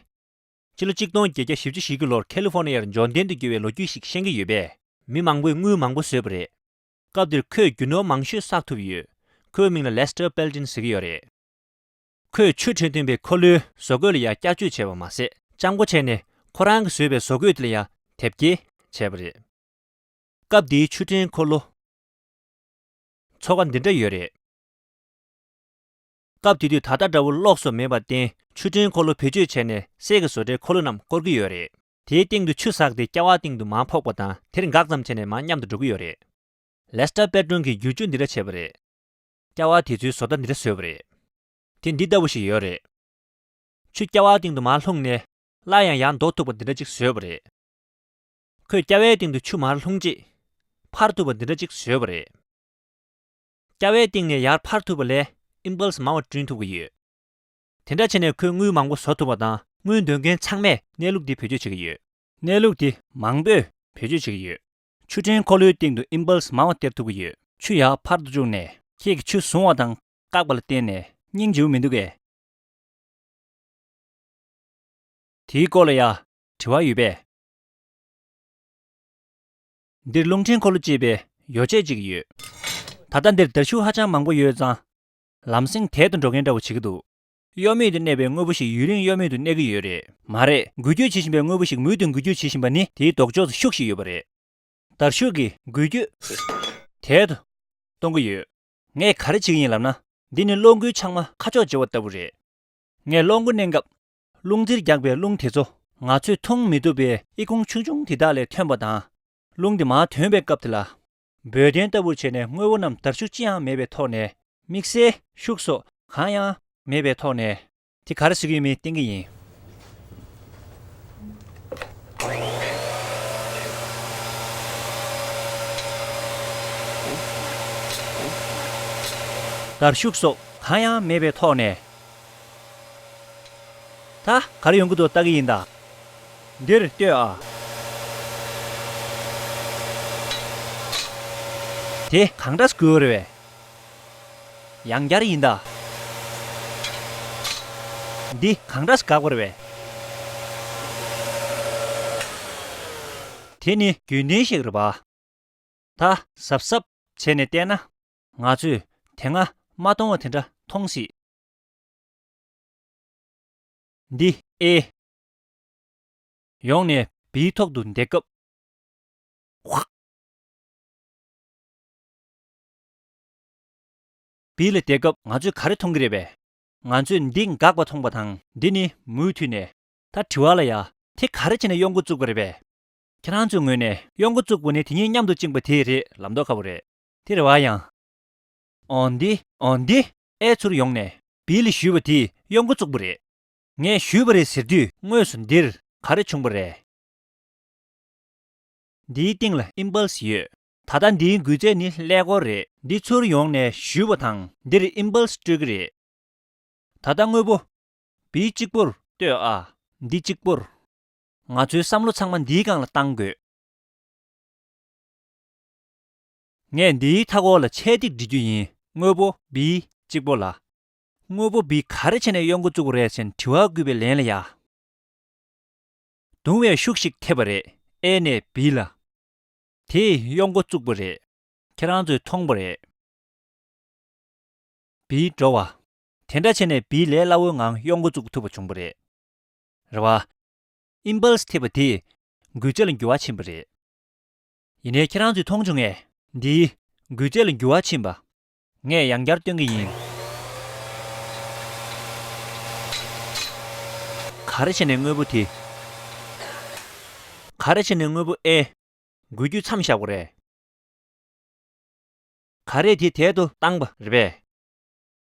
ཕྱི་ལོ་གཅིག་སྟོང་བརྒྱད་བརྒྱ་བཞི་བཅུ་ཞེ་དགུ་ལོར་ཁ་ལི་ཧྥོ་ནི་ཡར་འབྱོར་ལྡན་དུ་གྱུར་བའི་ལོ་རྒྱུས་ཤིག་ཤེས་ཀྱི་ཡོད་པས། མི་མང་པོས་དངུལ་མང་པོ་བཟོས་པ་རེད། སྐབས་དེར་ཁོས་རྒྱུ་ནོར་མང་ཤོས་བསགས་ཐུབ་ཡོད། ཁོའི་མིང་ལ་ལེ་སི་ཊར་པེལ་ཏིན་ཟེར་གྱི་ཡོད་རེད། ཁོས་ཆུ་ཁྲིད་འཐེན་པའི་འཁོར་ལོའི་བཟོ་བཀོད་ལ་ཡང་བསྐྱར་བཅོས་བྱས་པ་མ་ཟད། སྤྱང་པོ་བྱས་ནས་ཁོ་རང་གིས་བཟོས་པའི་བཟོ་བཀོད་དེ་ལ་ཡང་དེབ་སྐྱེལ་བྱས་པ་རེད། སྐབས་དེའི་ཆུ་ཁྲིད་འཁོར་ལོ་ཚོ་ཁག་འདི་འདྲ་ཡོད་རེད། སྐབས་དེ་དུས་ད་ལྟ་འདྲ་བོ་གློག་སོགས་མེད་པར་བརྟེན། ཆུ་ཁྲིད་འཁོར་ལོ་བེད་སྤྱོད་བྱས་ནས་གསེར་གྱི་བཟོ་གྲྭའི་འཁོར་ལོ་རྣམས་བསྐོར་གྱི་ཡོད་རེད། དེའི་སྟེང་དུ་ཆུ་ཟགས་ཏེ་ཀ་བ་སྟེང་དུ་མར་ཕོག་པ་དང་། དེར་འགག་ཙམ་བྱས་ནས་མར་མཉམ་དུ་འགྲོ་གི་ཡོད་རེད། ལེ་སི་ཊར་པེ་ཏྲོན་གྱིས་བསྒྱུར་བཅོས་འདི་འདྲ་བྱས་པ་རེད། ཀ་བ་དེ་ཚོའི་བཟོ་ལྟ་འདི་འདྲ་བཟོས་པ་རེད། དེ་འདི་ལྟ་བུ་ཞིག་ཡོད་རེད། ཆུ་ཀ་བ་སྟེང་དུ་མར་ལྷུང་ནས་སླར་ཡང་ཡར་ལྡོག་ཐུབ་པ་འདི་འདྲ་ཅིག་བཟོས་པ་རེད། ཁོས་ཀ་བའི་སྟེང་དུ་ཆུ་མར་ལྷུང་རྗེས་འཕར་ཐུབ་པ་འདི་འདྲ་ཅིག་བཟོས་པ་རེད། ཀ་བའི་སྟེང་ནས་ཡར་འཕར་ཐུབ་པ་ལས་ཨིམ་པལ་སི་མང་བ་བསྐྲུན་ཐུབ་ཀྱི་ཡོད། དེ་འདྲ་བྱས་ནས་ཁོས་དངུལ་མང་པོ་བཟོ་ཐུབ་པ་དང་། དངུལ་འདོན་མཁན་ཚང་མས་གནས་ལུགས་འདི་བེད་སྤྱོད་བྱེད་ཀྱི་ཡོད། གནས་ལུགས་འདི་མང་པོས་བེད་སྤྱོད་བྱེད་ཀྱི་ཡོད། ཆུ་ཕྲན་འཁོར་ལོའི་སྟེང་དུ་ཨིམ་པལ་སི་མང་བ་སྟེར་ཐུབ་ཀྱི་ཡོད། ཆུ་ཡར་འཕར་དུ་བཅུག་ནས་ཁྱེད་ཀྱིས་ཆུ་བཟུང་བ་དང་བཀག་པ་ལ་བརྟེན་ནས་སྙིང་རྗེ་པོ་མི་འདུག་གས། དེའི་སྐོར་ལ་ཡ་དྲི་བ་ཡོད་པས། འདིར་རླུང་འཕྲིན་འཁོར་ལོ་ཅེས་པའི་ཡོ་བྱད་ཅིག་ཡོད། ད་ལྟ་འདིར་དར་ཤུགས་ཧ་ཅང་མང་པོ་ཡོད་ཙང་། ལམ་སེང་དལ་དུ་འགྲོ་མཁན་འདྲ་བོ་བྱེད་ཀྱི་འདུག། གཡོ་མེད་དུ་གནས་པའི་དངོས་པོ་ཞིག་ཡུན་རིང་གཡོ་མེད་དུ་གནས་ཀྱི་ཡོད་རེད། མ་རེད། འགུལ་སྐྱོད་བྱེད་བཞིན་པའི་དངོས་པོ་ཞིག་མུ་མཐུད་འགུལ་སྐྱོད་བྱེད་བཞིན་པ་ནི་དེའི་ལྡོག་ཕྱོགས་སུ་ཤུགས་ཤིག་ཡོད་པ་རེད། དར་ཤུགས་ཀྱི་འགུལ་སྐྱོད་དལ་དུ་གཏོང་གི་ཡོད། ངས་ག་རེ་བྱེད་ཀྱི་ཡིན་ལབ་ན། འདི་ནི་གློག་འགུལ་ཆགས་མ་ཁ་ཕྱོགས་བརྗེ་བ་ལྟ་བུ་རེད། ངས་གློག་འགུལ་གནོན་སྐབས། རླུང་རྫིར་རྒྱག་པའི་རླུང་དེ་ཚོ་ང་ཚོས་མཐོང་མི་ཐུབ་པའི་ཨི་ཁུང་ཆུང་ཆུང་དེ་དག་ལས་ཐོན་པ་དང་། རླུང་དེ་མར་ཐོན་པའི་སྐབས་དེ་ལ། འབོལ་གདན་ལྟ་བུར་བྱས་ནས་དངོས་པོ་རྣམས་དར་ཤུགས་ཅི་ཡང་མེད་པའི་ཐོག་ནས། དམིགས་བསལ་ཤུགས་སོགས་གང་ཡང་ མེད་པའི་ཐོག་ནས། དེ་ག་རེ་ཟེར་གྱི་ཡོད་མེད་བསྟན་གྱི་ཡིན། ལྟར་ཤུགས་སོགས་གང་ཡང་མེད་པའི་ཐོག་ནས། ད་ག་རེ་ཡོང་གི་འདུག་ལྟ་གི་ཡིན་ད། འདིར་ལྟོས་ཨ། དེ་གང་འདྲ་སྒུལ་བ་རེད་པས། ཡང་བསྐྱར་ཡིན་ད། འདི་གང་འདྲ་འགག་པ་རེད་པས། དེ་ནི་རྒྱུན་ལྡན་ཞིག་རེད་པ། ད་གཟབ་གཟབ་བྱས་ནས་བལྟས་ན། ང་ཚོས་དེ་སྔ་མ་མཐོང་བ་དེ་འདྲ་མཐོང་སྲིད། འདི་ཨེ། ཡོང་ནས་བིའི་ཐོག་ཏུ་བསྡད་སྐབས། བིའི་ལ་བསྡད་སྐབས་ང་ཚོས་ག་རེ་མཐོང་གི་རེད་པས། ང་ཚོས་འདི་འགག་པ་མཐོང་བ་དང་། འདི་ནི་མུ་མཐུད་ནས། ད་དྲི་བ་ལ་ཡ། དེ་ག་རེ་བྱས་ནས་གཡོ་འགུལ་བཙུགས་པ་རེད་པས། ཁྱེད་རང་ཚོའི་ངོས་ནས་གཡོ་འགུལ་བཙུགས་པ་ནི་དེ་གཉིས་མཉམ་དུ་བཅིངས་པ་དེ་རེད་ལབ་མདོག་ཁ་པོ་རེད། དེ་རེད་པ་ཡང་། འོ་འདི། འོ་འདི། ཨེ་ཚུར་ཡོང་ནས་བི་ལ་གཞུས་པ་དེས་གཡོ་འགུལ་བཙུགས་པ་རེད། ངས་གཞུས་པ་རེད་ཟེར་དུས་དངོས་སུ་འདིར་ག་རེ་བྱུང་པ་རེད། འདིའི་སྟེང་ལ་ཨིམ་པལ་སི་ཡོད། ད་ལྟ་འདིའི་འགུལ་རྫས་ནི་ཀླད་ཀོར་རེད། འདི་ཚུར་ཡོང་ནས་གཞུས་པ་དང་འདིར་ཨིམ་པལ་སི་སྤྲོད་ཀྱི་རེད། ད་ལྟ་དངོས་པོ་བི་གཅིག་པོར་ལྟོས་ཨ། འདི་གཅིག་པོར། ང་ཚོའི་བསམ་བློ་ཚང་མ་འདིའི་སྒང་ལ་བཏང་དགོས། ངས་འདིའི་མཐའ་འཁོར་ལ་ཆས་ཐིག་འབྲི་རྒྱུ་ཡིན། དངོས་པོ་བི་གཅིག་པོ་ལ། དངོས་པོ་བི་ག་རེ་བྱས་ནས་གཡོ་འགུལ་བཙུགས་པ་རེད་ཟེར་དྲི་བ་བསྐུལ་བའི་ལན་ལ་ཡ། རྡུང་བའི་ཤུགས་ཤིག་ཐེབས་པ་རེད། ཨེ་ནས་བི་ལ། དེས་གཡོ་འགུལ་བཙུགས་པ་རེད། ཁྱེད་རང་ཚོས་མཐོང་བ་རེད། བི་འགྲོ་བ། དེ་འདྲ་བྱས་ནས་བི་ལས་སླ་བོའི་ངང་གཡོ་འགུལ་བཙུགས་ཐུབ་པ་བྱུང་བ་རེད། རེད་བ། ཨིམ་པལ་སི་ཐེབས་པ་དེས་འགུལ་རྫས་ལ་འགྱུར་བ་ཕྱིན་པ་རེད། ཡིན་ནའི་ཁྱེད་རང་ཚོས་མཐོང་བྱུང་ངས། འདིའི་འགུལ་རྫས་ལ་འགྱུར་བ་ཕྱིན་པ། ངས་ཡང་བསྐྱར་སྟོན་གྱི་ཡིན། ག་རེ་བྱས་ནས་དངོས་པོ་དེ། ག་རེ་བྱས་ནས་དངོས་པོ་ཨེ། འགུལ་རྒྱུ་མཚམས་བཞག་པ་རེད། ག་རེ་དེ་དལ་དུ་བཏང་པ་རེད་པས།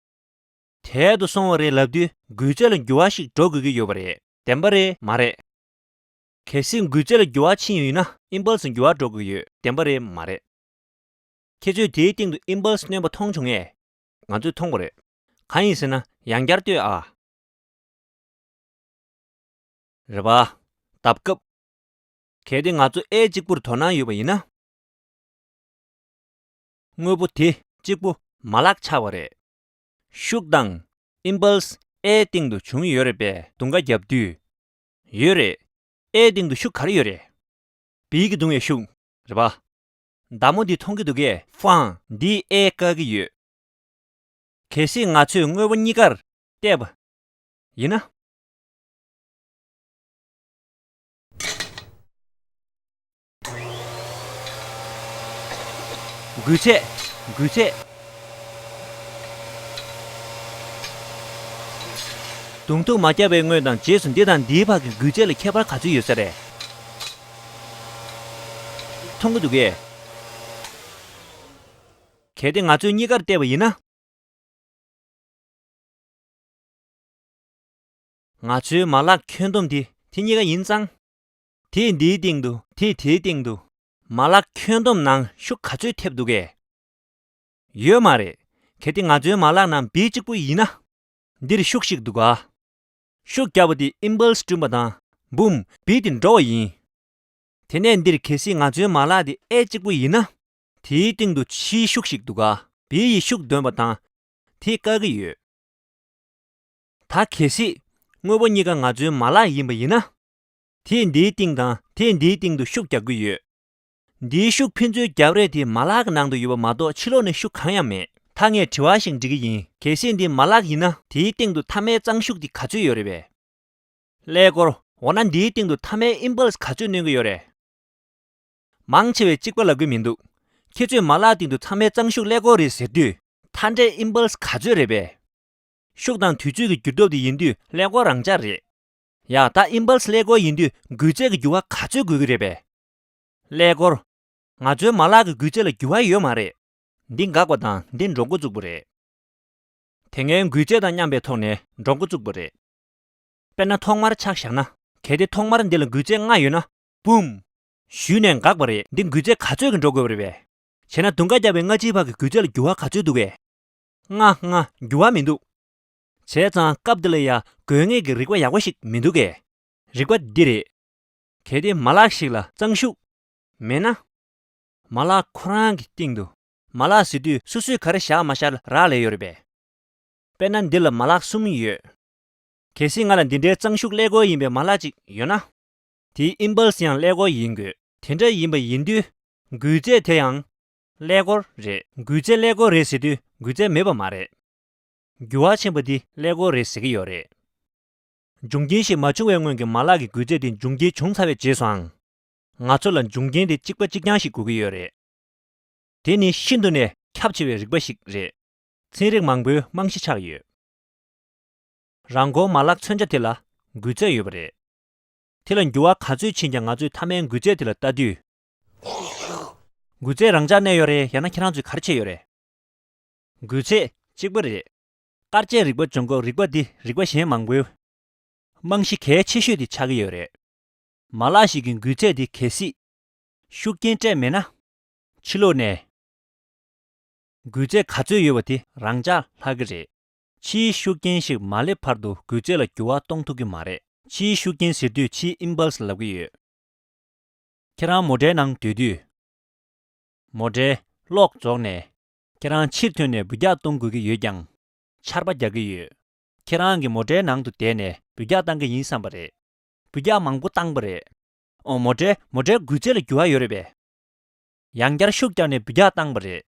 དལ་དུ་སོང་བ་རེད་ལབ་དུས་འགུལ་རྫས་ལ་འགྱུར་བ་ཞིག་འགྲོ་དགོས་ཀྱི་ཡོད་པ་རེད། བདེན་པ་རེད་མ་རེད། གལ་སྲིད་འགུལ་རྫས་ལ་འགྱུར་བ་ཕྱིན་ཡོད་ན་ཨིམ་པལ་སི་འགྱུར་བ་འགྲོ་དགོས་ཡོད། བདེན་པ་རེད་མ་རེད། ཁྱེད་ཚོས་དེའི་སྟེང་དུ་ཨིམ་པལ་སི་སྣོན་པ་མཐོང་བྱུང་ངས། ང་ཚོས་མཐོང་བ་རེད། གང་ཡིན་ཟེར་ན་ཡང་བསྐྱར་ལྟོས་ཨ། རེད་པ། ལྟ་སྐབས། གལ་ཏེ་ང་ཚོ་ཨེ་གཅིག་པུར་དོ་སྣང་ཡོད་པ་ཡིན་ན། དངོས་པོ་དེ་གཅིག་པུ་མ་ལག་ཆགས་པ་རེད། ཤུགས་དང་ཨིམ་པལ་སི་ཨེ་སྟེང་དུ་བྱུང་ཡོད་རེད་པས་རྡུང་ཁ་བརྒྱབ་དུས། ཡོད་རེད། ཨེ་སྟེང་དུ་ཤུགས་ག་རེ་ཡོད་རེད། བིའི་གི་རྡུང་བའི་ཤུགས། རེད་པ། མདའ་མོ་འདི་མཐོང་གི་འདུག་གས། ཧྥང་། འདིས་ཨེ་བཀག་གི་ཡོད། གལ་སྲིད་ང་ཚོས་དངོས་པོ་གཉིས་ཀར་བལྟས་པ་ཡིན་ན། འགུལ་ཚད། འགུལ་ཚད། གདོང་ཐུག་མ་བརྒྱབ་པའི་སྔོན་དང་རྗེས་སུ་འདི་དང་འདིའི་བར་གྱི་འགུལ་ཚད་ལ་ཁྱད་པར་ག་ཚོད་ཡོད་ས་རེད། མཐོང་གི་འདུག་གས། གལ་ཏེ་ང་ཚོས་གཉིས་ཀར་བལྟས་པ་ཡིན་ན། ང་ཚོའི་མ་ལག་ཁྱོན་བསྡོམས་འདི་དེ་གཉིས་ཀ་ཡིན་ཙང་། དེས་འདིའི་སྟེང་དུ་དེས་དེའི་སྟེང་དུ། མ་ལག་ཁྱོན་བསྡོམས་ནང་ཤུགས་ག་ཚོད་ཐེབས་འདུག་གས། ཡོད་མ་རེད། གལ་ཏེ་ང་ཚོའི་མ་ལག་ནང་བི་གཅིག་པུ་ཡིན་ན། འདིར་ཤུགས་ཤིག་འདུག་ག། ཤུགས་བརྒྱབ་པ་དེ་ཨིམ་པལ་སི་བསྐྲུན་པ་དང་། འབུམ། བི་དེ་འགྲོ་བ་ཡིན། དེ་ནས་འདིར་གལ་སྲིད་ང་ཚོའི་མ་ལག་དེ་ཨེ་གཅིག་པུ་ཡིན་ན། དེའི་སྟེང་དུ་ཕྱིའི་ཤུགས་ཤིག་འདུག་ག། བི་ཡིས་ཤུགས་འདོན་པ་དང་། དེས་བཀག་གི་ཡོད། ད་གལ་སྲིད་དངོས་པོ་གཉིས་ཀ་ང་ཚོའི་མ་ལག་ཡིན་པ་ཡིན་ན། དེས་འདིའི་སྟེང་དང་དེས་འདིའི་སྟེང་དུ་ཤུགས་རྒྱག་གི་ཡོད། འདིའི་ཤུགས་ཕན་ཚུན་རྒྱབ་རེས་དེ་མ་ལག་གི་ནང་དུ་ཡོད་པ་མ་གཏོགས་ཕྱི་ལོགས་ནས་ཤུགས་གང་ཡང་མེད། ད་ངས་དྲི་བ་ཞིག་འདྲི་གི་ཡིན། གལ་སྲིད་འདི་མ་ལག་ཡིན་ན་དེའི་སྟེང་དུ་མཐའ་མའི་གཙང་ཤུགས་དེ་ག་ཚོད་ཡོད་རེད་པས། ཀླད་ཀོར། འོ་ན་འདིའི་སྟེང་དུ་མཐའ་མའི་ཨིམ་པལ་སི་ག་ཚོད་སྣོན་གྱི་ཡོད་རེད། མང་ཆེ་བས་གཅིག་པ་ལབ་ཀྱི་མི་འདུག། ཁྱེད་ཚོས་མ་ལག་སྟེང་དུ་མཐའ་མའི་གཙང་ཤུགས་ཀླད་ཀོར་རེད་ཟེར་དུས། མཐའ་འབྲས་ཨིམ་པལ་སི་ག་ཚོད་རེད་པས། ཤུགས་དང་དུས་ཚོད་ཀྱི་འགྱུར་ལྡོག་དེ་ཡིན་དུས་ཀླད་ཀོར་རང་འཇགས་རེད། ཡ། ད་ཨིམ་པལ་སི་ཀླད་ཀོར་ཡིན་དུས་འགུལ་རྫས་ཀྱི་འགྱུར་བ་ག་ཚོད་དགོས་ཀྱི་རེད་པས། ཀླད་ཀོར། ང་ཚོའི་མ་ལག་གི་འགུལ་རྫས་ལ་འགྱུར་བ་ཡོད་མ་རེད། འདི་འགག་པ་དང་འདི་འགྲོ་འགོ་བཙུགས་པ་རེད། དེ་སྔའི་འགུལ་ཚད་དང་མཉམ་པའི་ཐོག་ནས་འགྲོ་འགོ་བཙུགས་པ་རེད། དཔེར་ན་ཐོག་མར་ཆ་བཞག་ན། གལ་ཏེ་ཐོག་མར་འདི་ལ་འགུལ་ཚད་ལྔ་ཡོད་ན། བུམ། གཞུས་ནས་འགག་པ་རེད། འདི་འགུལ་ཚད་ག་ཚོད་ཀྱིས་འགྲོ་དགོས་པ་རེད་པས། བྱས་ན་མདུང་ཁ་བརྒྱབ་པའི་སྔ་ཕྱིའི་བར་གྱི་འགུལ་ཚད་ལ་འགྱུར་བ་ག་ཚོད་འདུག་གས། ལྔ་ལྔ་འགྱུར་བ་མི་འདུག་བྱས་ཙང་སྐབས་འདི་ལ་ཡང་དགོས་ངེས་ཀྱི་རིགས་པ་ཡག་པོ་ཞིག་མི་འདུག་གས། རིགས་པ་འདི་རེད། གལ་ཏེ་མ་ལག་ཞིག་ལ་གཙང་ཤུགས་མེད་ན། མ་ལག་ཁོ་རང་གི་སྟེང་དུ། མ་ལག་ཟེར་དུས་སོ་སོས་ག་རེ་བཞག་མ་བཞག་ལ་རག་ལས་ཡོད་རེད་པས། དཔེར་ན་འདི་ལ་མ་ལག་གསུམ་ཡོད། གལ་སྲིད་ང་ལ་འདི་འདྲའི་གཙང་ཤུགས་ཀླད་ཀོར་ཡིན་པའི་མ་ལག་ཅིག་ཡོད་ན། དེའི་ཨིམ་པལ་སི་ཡང་ཀླད་ཀོར་ཡིན་དགོས། དེ་འདྲ་ཡིན་པ་ཡིན་དུས། འགུལ་ཚད་དེ་ཡང་ཀླད་ཀོར་རེད། འགུལ་ཚད་ཀླད་ཀོར་རེད་ཟེར་དུས་འགུལ་ཚད་མེད་པ་མ་རེད། འགྱུར་བ་ཕྱིན་པ་འདི་ཀླད་ཀོར་རེད་ཟེར་གྱི་ཡོད་རེད། འབྱུང་རྐྱེན་ཞིག་མ་བྱུང་བའི་སྔོན་གྱི་མ་ལག་གི་འགུལ་ཚད་དེ་འབྱུང་རྐྱེན་བྱུང་ཚར་བའི་རྗེས་སུའང་། ང་ཚོ་ལ་འབྱུང་རྐྱེན་དེ་གཅིག་པ་གཅིག་རྐྱང་ཞིག་དགོས་ཀྱི་ཡོད་རེད། དེ་ནི་ཤིན་ཏུ་ནས་ཁྱབ་ཆེ་བའི་རིག་པ་ཞིག་རེད། ཚན་རིག་མང་པོའི་རྨང་གཞི་ཆགས་ཡོད། རང་འཁོར་མ་ལག་མཚོན་ཆ་དེ་ལ་འགུལ་ཚད་ཡོད་པ་རེད། དེ་ལ་འགྱུར་བ་ག་ཚོད་ཕྱིན་ཀྱང་ང་ཚོས་མཐའ་མའི་འགུལ་ཚད་དེ་ལ་ལྟ་དུས། འགུལ་ཚད་རང་འཇགས་གནས་ཡོད་རེད། ཡང་ན་ཁྱེད་རང་ཚོས་ག་རེ་བྱས་ཡོད་རེད། འགུལ་ཚད་གཅིག་པ་རེད། དཀར་ཆའི་རིག་པ་སྦྱོང་སྐབས་རིག་པ་འདི་རིག་པ་གཞན་མང་པོའི་རྨང་གཞི་གལ་ཆེ་ཤོས་དེ་ཆགས་ཀྱི་ཡོད་རེད། མ་ལག་ཞིག་གི་འགུལ་ཚད་དེ་གལ་སྲིད་ཤུགས་རྐྱེན་སྤྲད་མེད་ན། ཕྱི་ལོགས་ནས་འགུལ་ཚད་ག་ཚོད་ཡོད་པ་དེ་རང་འཇགས་ལྷག་གི་རེད། ཕྱིའི་ཤུགས་རྐྱེན་ཞིག་མ་སླེབས་བར་དུ་འགུལ་ཚད་ལ་འགྱུར་བ་གཏོང་ཐུབ་ཀྱི་མ་རེད། ཕྱིའི་ཤུགས་རྐྱེན་ཟེར་དུས་ཕྱིའི་ཨིམ་པལ་སི་ལབ་ཀྱི་ཡོད། ཁྱེད་རང་མོ་ཊའི་ནང་སྡོད་དུས། མོ་ཊའི་གློག་རྫོགས་ནས། ཁྱེད་རང་ཕྱིར་ཐོན་ནས་འབུད་རྒྱག་གཏོང་དགོས་ཀྱི་ཡོད་ཀྱང་། ཆར་པ་རྒྱག་གི་ཡོད། ཁྱེད་རང་གིས་མོ་ཊའི་ནང་དུ་བསྡད་ནས་འབུད་རྒྱག་བཏང་གི་ཡིན་བསམ་པ་རེད། འབུད་རྒྱག་མང་པོ་བཏང་པ་རེད། ཨོ་མོ་ཊའི་མོ་ཊའི་འགུལ་ཚད་ལ་འགྱུར་བ་ཡོད་རེད་པས། ཡང་བསྐྱར་ཤུགས་བརྒྱབ་ནས་འབུད་རྒྱག་བཏང་པ་རེད།